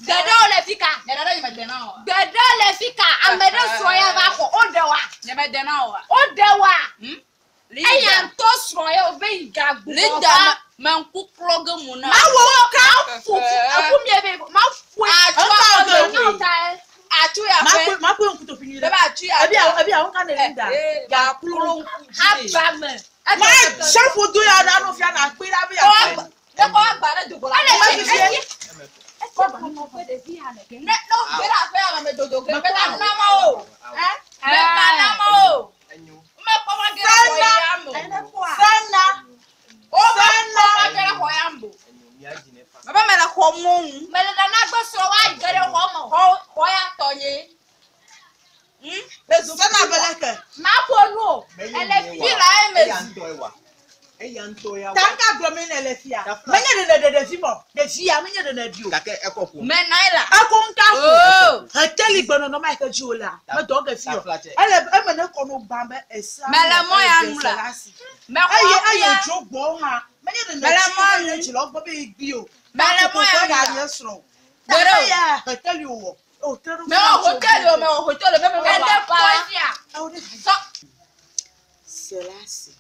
Gbeɖewo le fi ka. Nye ɖe ɖe nye me de na o. Gbeɖe le fi ka. Ame ɖe srɔ̃ ya va xɔ. Woɖe wa. Nye me de na oa. Woɖe wa. Linda. Eya ŋutɔ srɔ̃ ya wo be yi gagbugbɔ Linda va. me ŋku klɔ ge mo na. Mawo ka Fu efu mi be ma fu. Atsu Ŋka ya ge ƒe. Nyɔ ta ye. Atsu ya ƒe. Makpe makpe ŋkutoƒi nyui Ɖe ɖe. be atsu ya Ebi ƒe. ebi awo ka ne Linda. Ee, Gaklo ŋku dzi. Aba me. Ma dze ƒodo ya ɖa no fia na kpe ɖa be ya. Ne kɔ agba ɖe dogo la. Ele Ma fifie. Ne ne wo ge ɖe aƒe ya me me dodo ge. Me ka na ma o. Me ka na ma o. Enyo. Me kpɔ ma ge ɖe xɔ ya me o. Sena. Wo me kpɔ ma ge ɖe xɔ ya me o. Enyo. Mía dzi ne fa. Me be me le xɔ mɔnu. Mele nana gbe srɔ̃ wa yi ge ɖe xɔ me o. Xɔ xɔ ya tɔ nye. Le Sena be leke. Ma ƒo nu o. Menye Ele nyee fi wa. la ye me Eya zi. ŋutɔe wa. Eya ŋutɔ ya wa. Tanka gblɔ mi ne le fia. Tafla. Menye ɖe ne ɖe ɖevi mɔ. Ɖevia menye ɖe ne ɖi o. Gake ekɔ ƒom. Me na ye la. Eko ŋka ƒo. Oo. Heteli gbenɔnɔ ma yi ke dzi wo lea. Medɔ ge fi o. Tafla tsɛ. Ele eme ne kɔ no gbã be esa. Mele mɔ ya nu la. Me xɔ Eye afia. eye dzo gbɔ hã. Menye ɖe ne Mele tsi mɔ ne nu. dzi le gbɔ be yi o. Mele mɔ ya nu ga la. nye srɔ̃. Gbe ɖe o. Ya heteli wɔ. O te ɖo. Me wɔ hoteli o, me wɔ hoteli o, me me wɔ Ele aƒa. kpɔ fia. Sɔ. Selasi.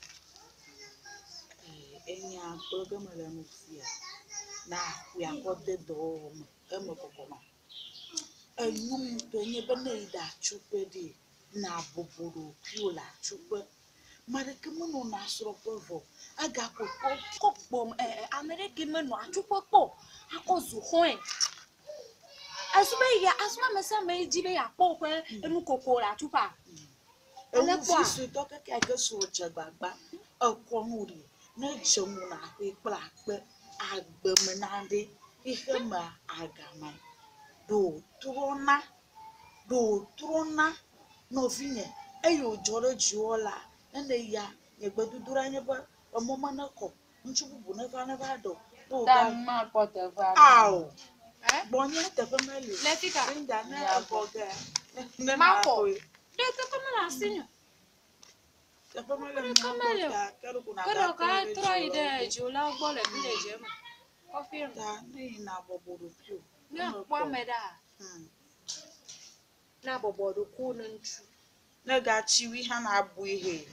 Enya gblɔ ge mele nu fia. Na axɔe akɔ de dɔwɔwɔ me eme kɔkɔ ma. Enyo ŋutɔ nye be ne yi ɖe atsuƒe ɖe, na bɔbɔ ɖokuiwò le atsuƒe. Ame aɖeke menɔna srɔ̃ƒe vɔ o. Egakɔ kɔ Kɔ gbɔm ɛ ɛ ame ɖe ke menɔ atsuƒe kpɔ o akɔ zu xɔe. Azu be ya azu ame sia ame dzi be yeakpɔ woƒe enukoko le atsuƒea. Ele ewu kpɔa? vi suetɔ kekeake srɔ̃ dze gbagba ekɔ nu ɖi ne dze ŋu na aƒe kple akpe agbeme na ɖe xexemea agama ɖo wòtrɔna ɖo wòtrɔna nɔvinye eye wòdzɔ ɖe dziwò la ne ya nye gbedodoɖa nye be emɔ ma ne kɔ ŋutsu bubu neva neva ɖe o ne wòga Ta ma kpɔ teƒea. ao gbɔnye teƒe meli o Le fi ka. Linda ne exɔ ge ne Makɔ. maxɔe. Ɖe teƒe mele asinye o. Teƒe mele Ɖeke mía meli gbɔ o. ta ke ɖeko Ke ɖe nàgakplɔe ka ɖe trɔ yi ɖe dziwòlawo gbɔ. dziwòlawo gbɔ le village me. Kɔfi me. Ta ne yina bɔbɔ ɖokuiwò. Ne akpɔ ame ɖa. Na bɔbɔ ɖokuiwò ne ŋutsu. Ne gatsi wui hã nabui he.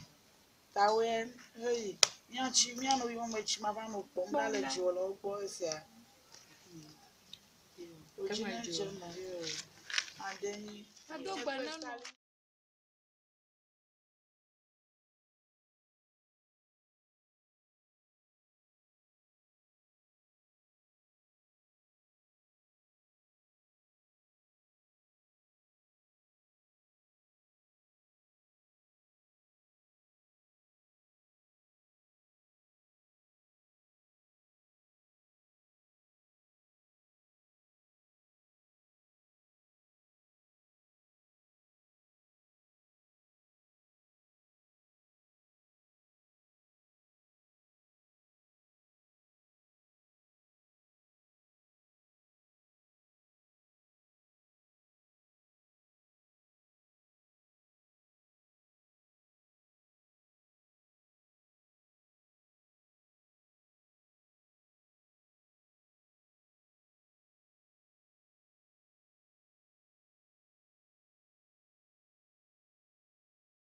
Tawoe heyi míatsi míanɔ yɔme tsi ma va nɔ kpɔm ɖa le dziwòlawo gbɔ esia. Wò dzi ne dze eme. Ade nyi. Ado gbe na nɔ.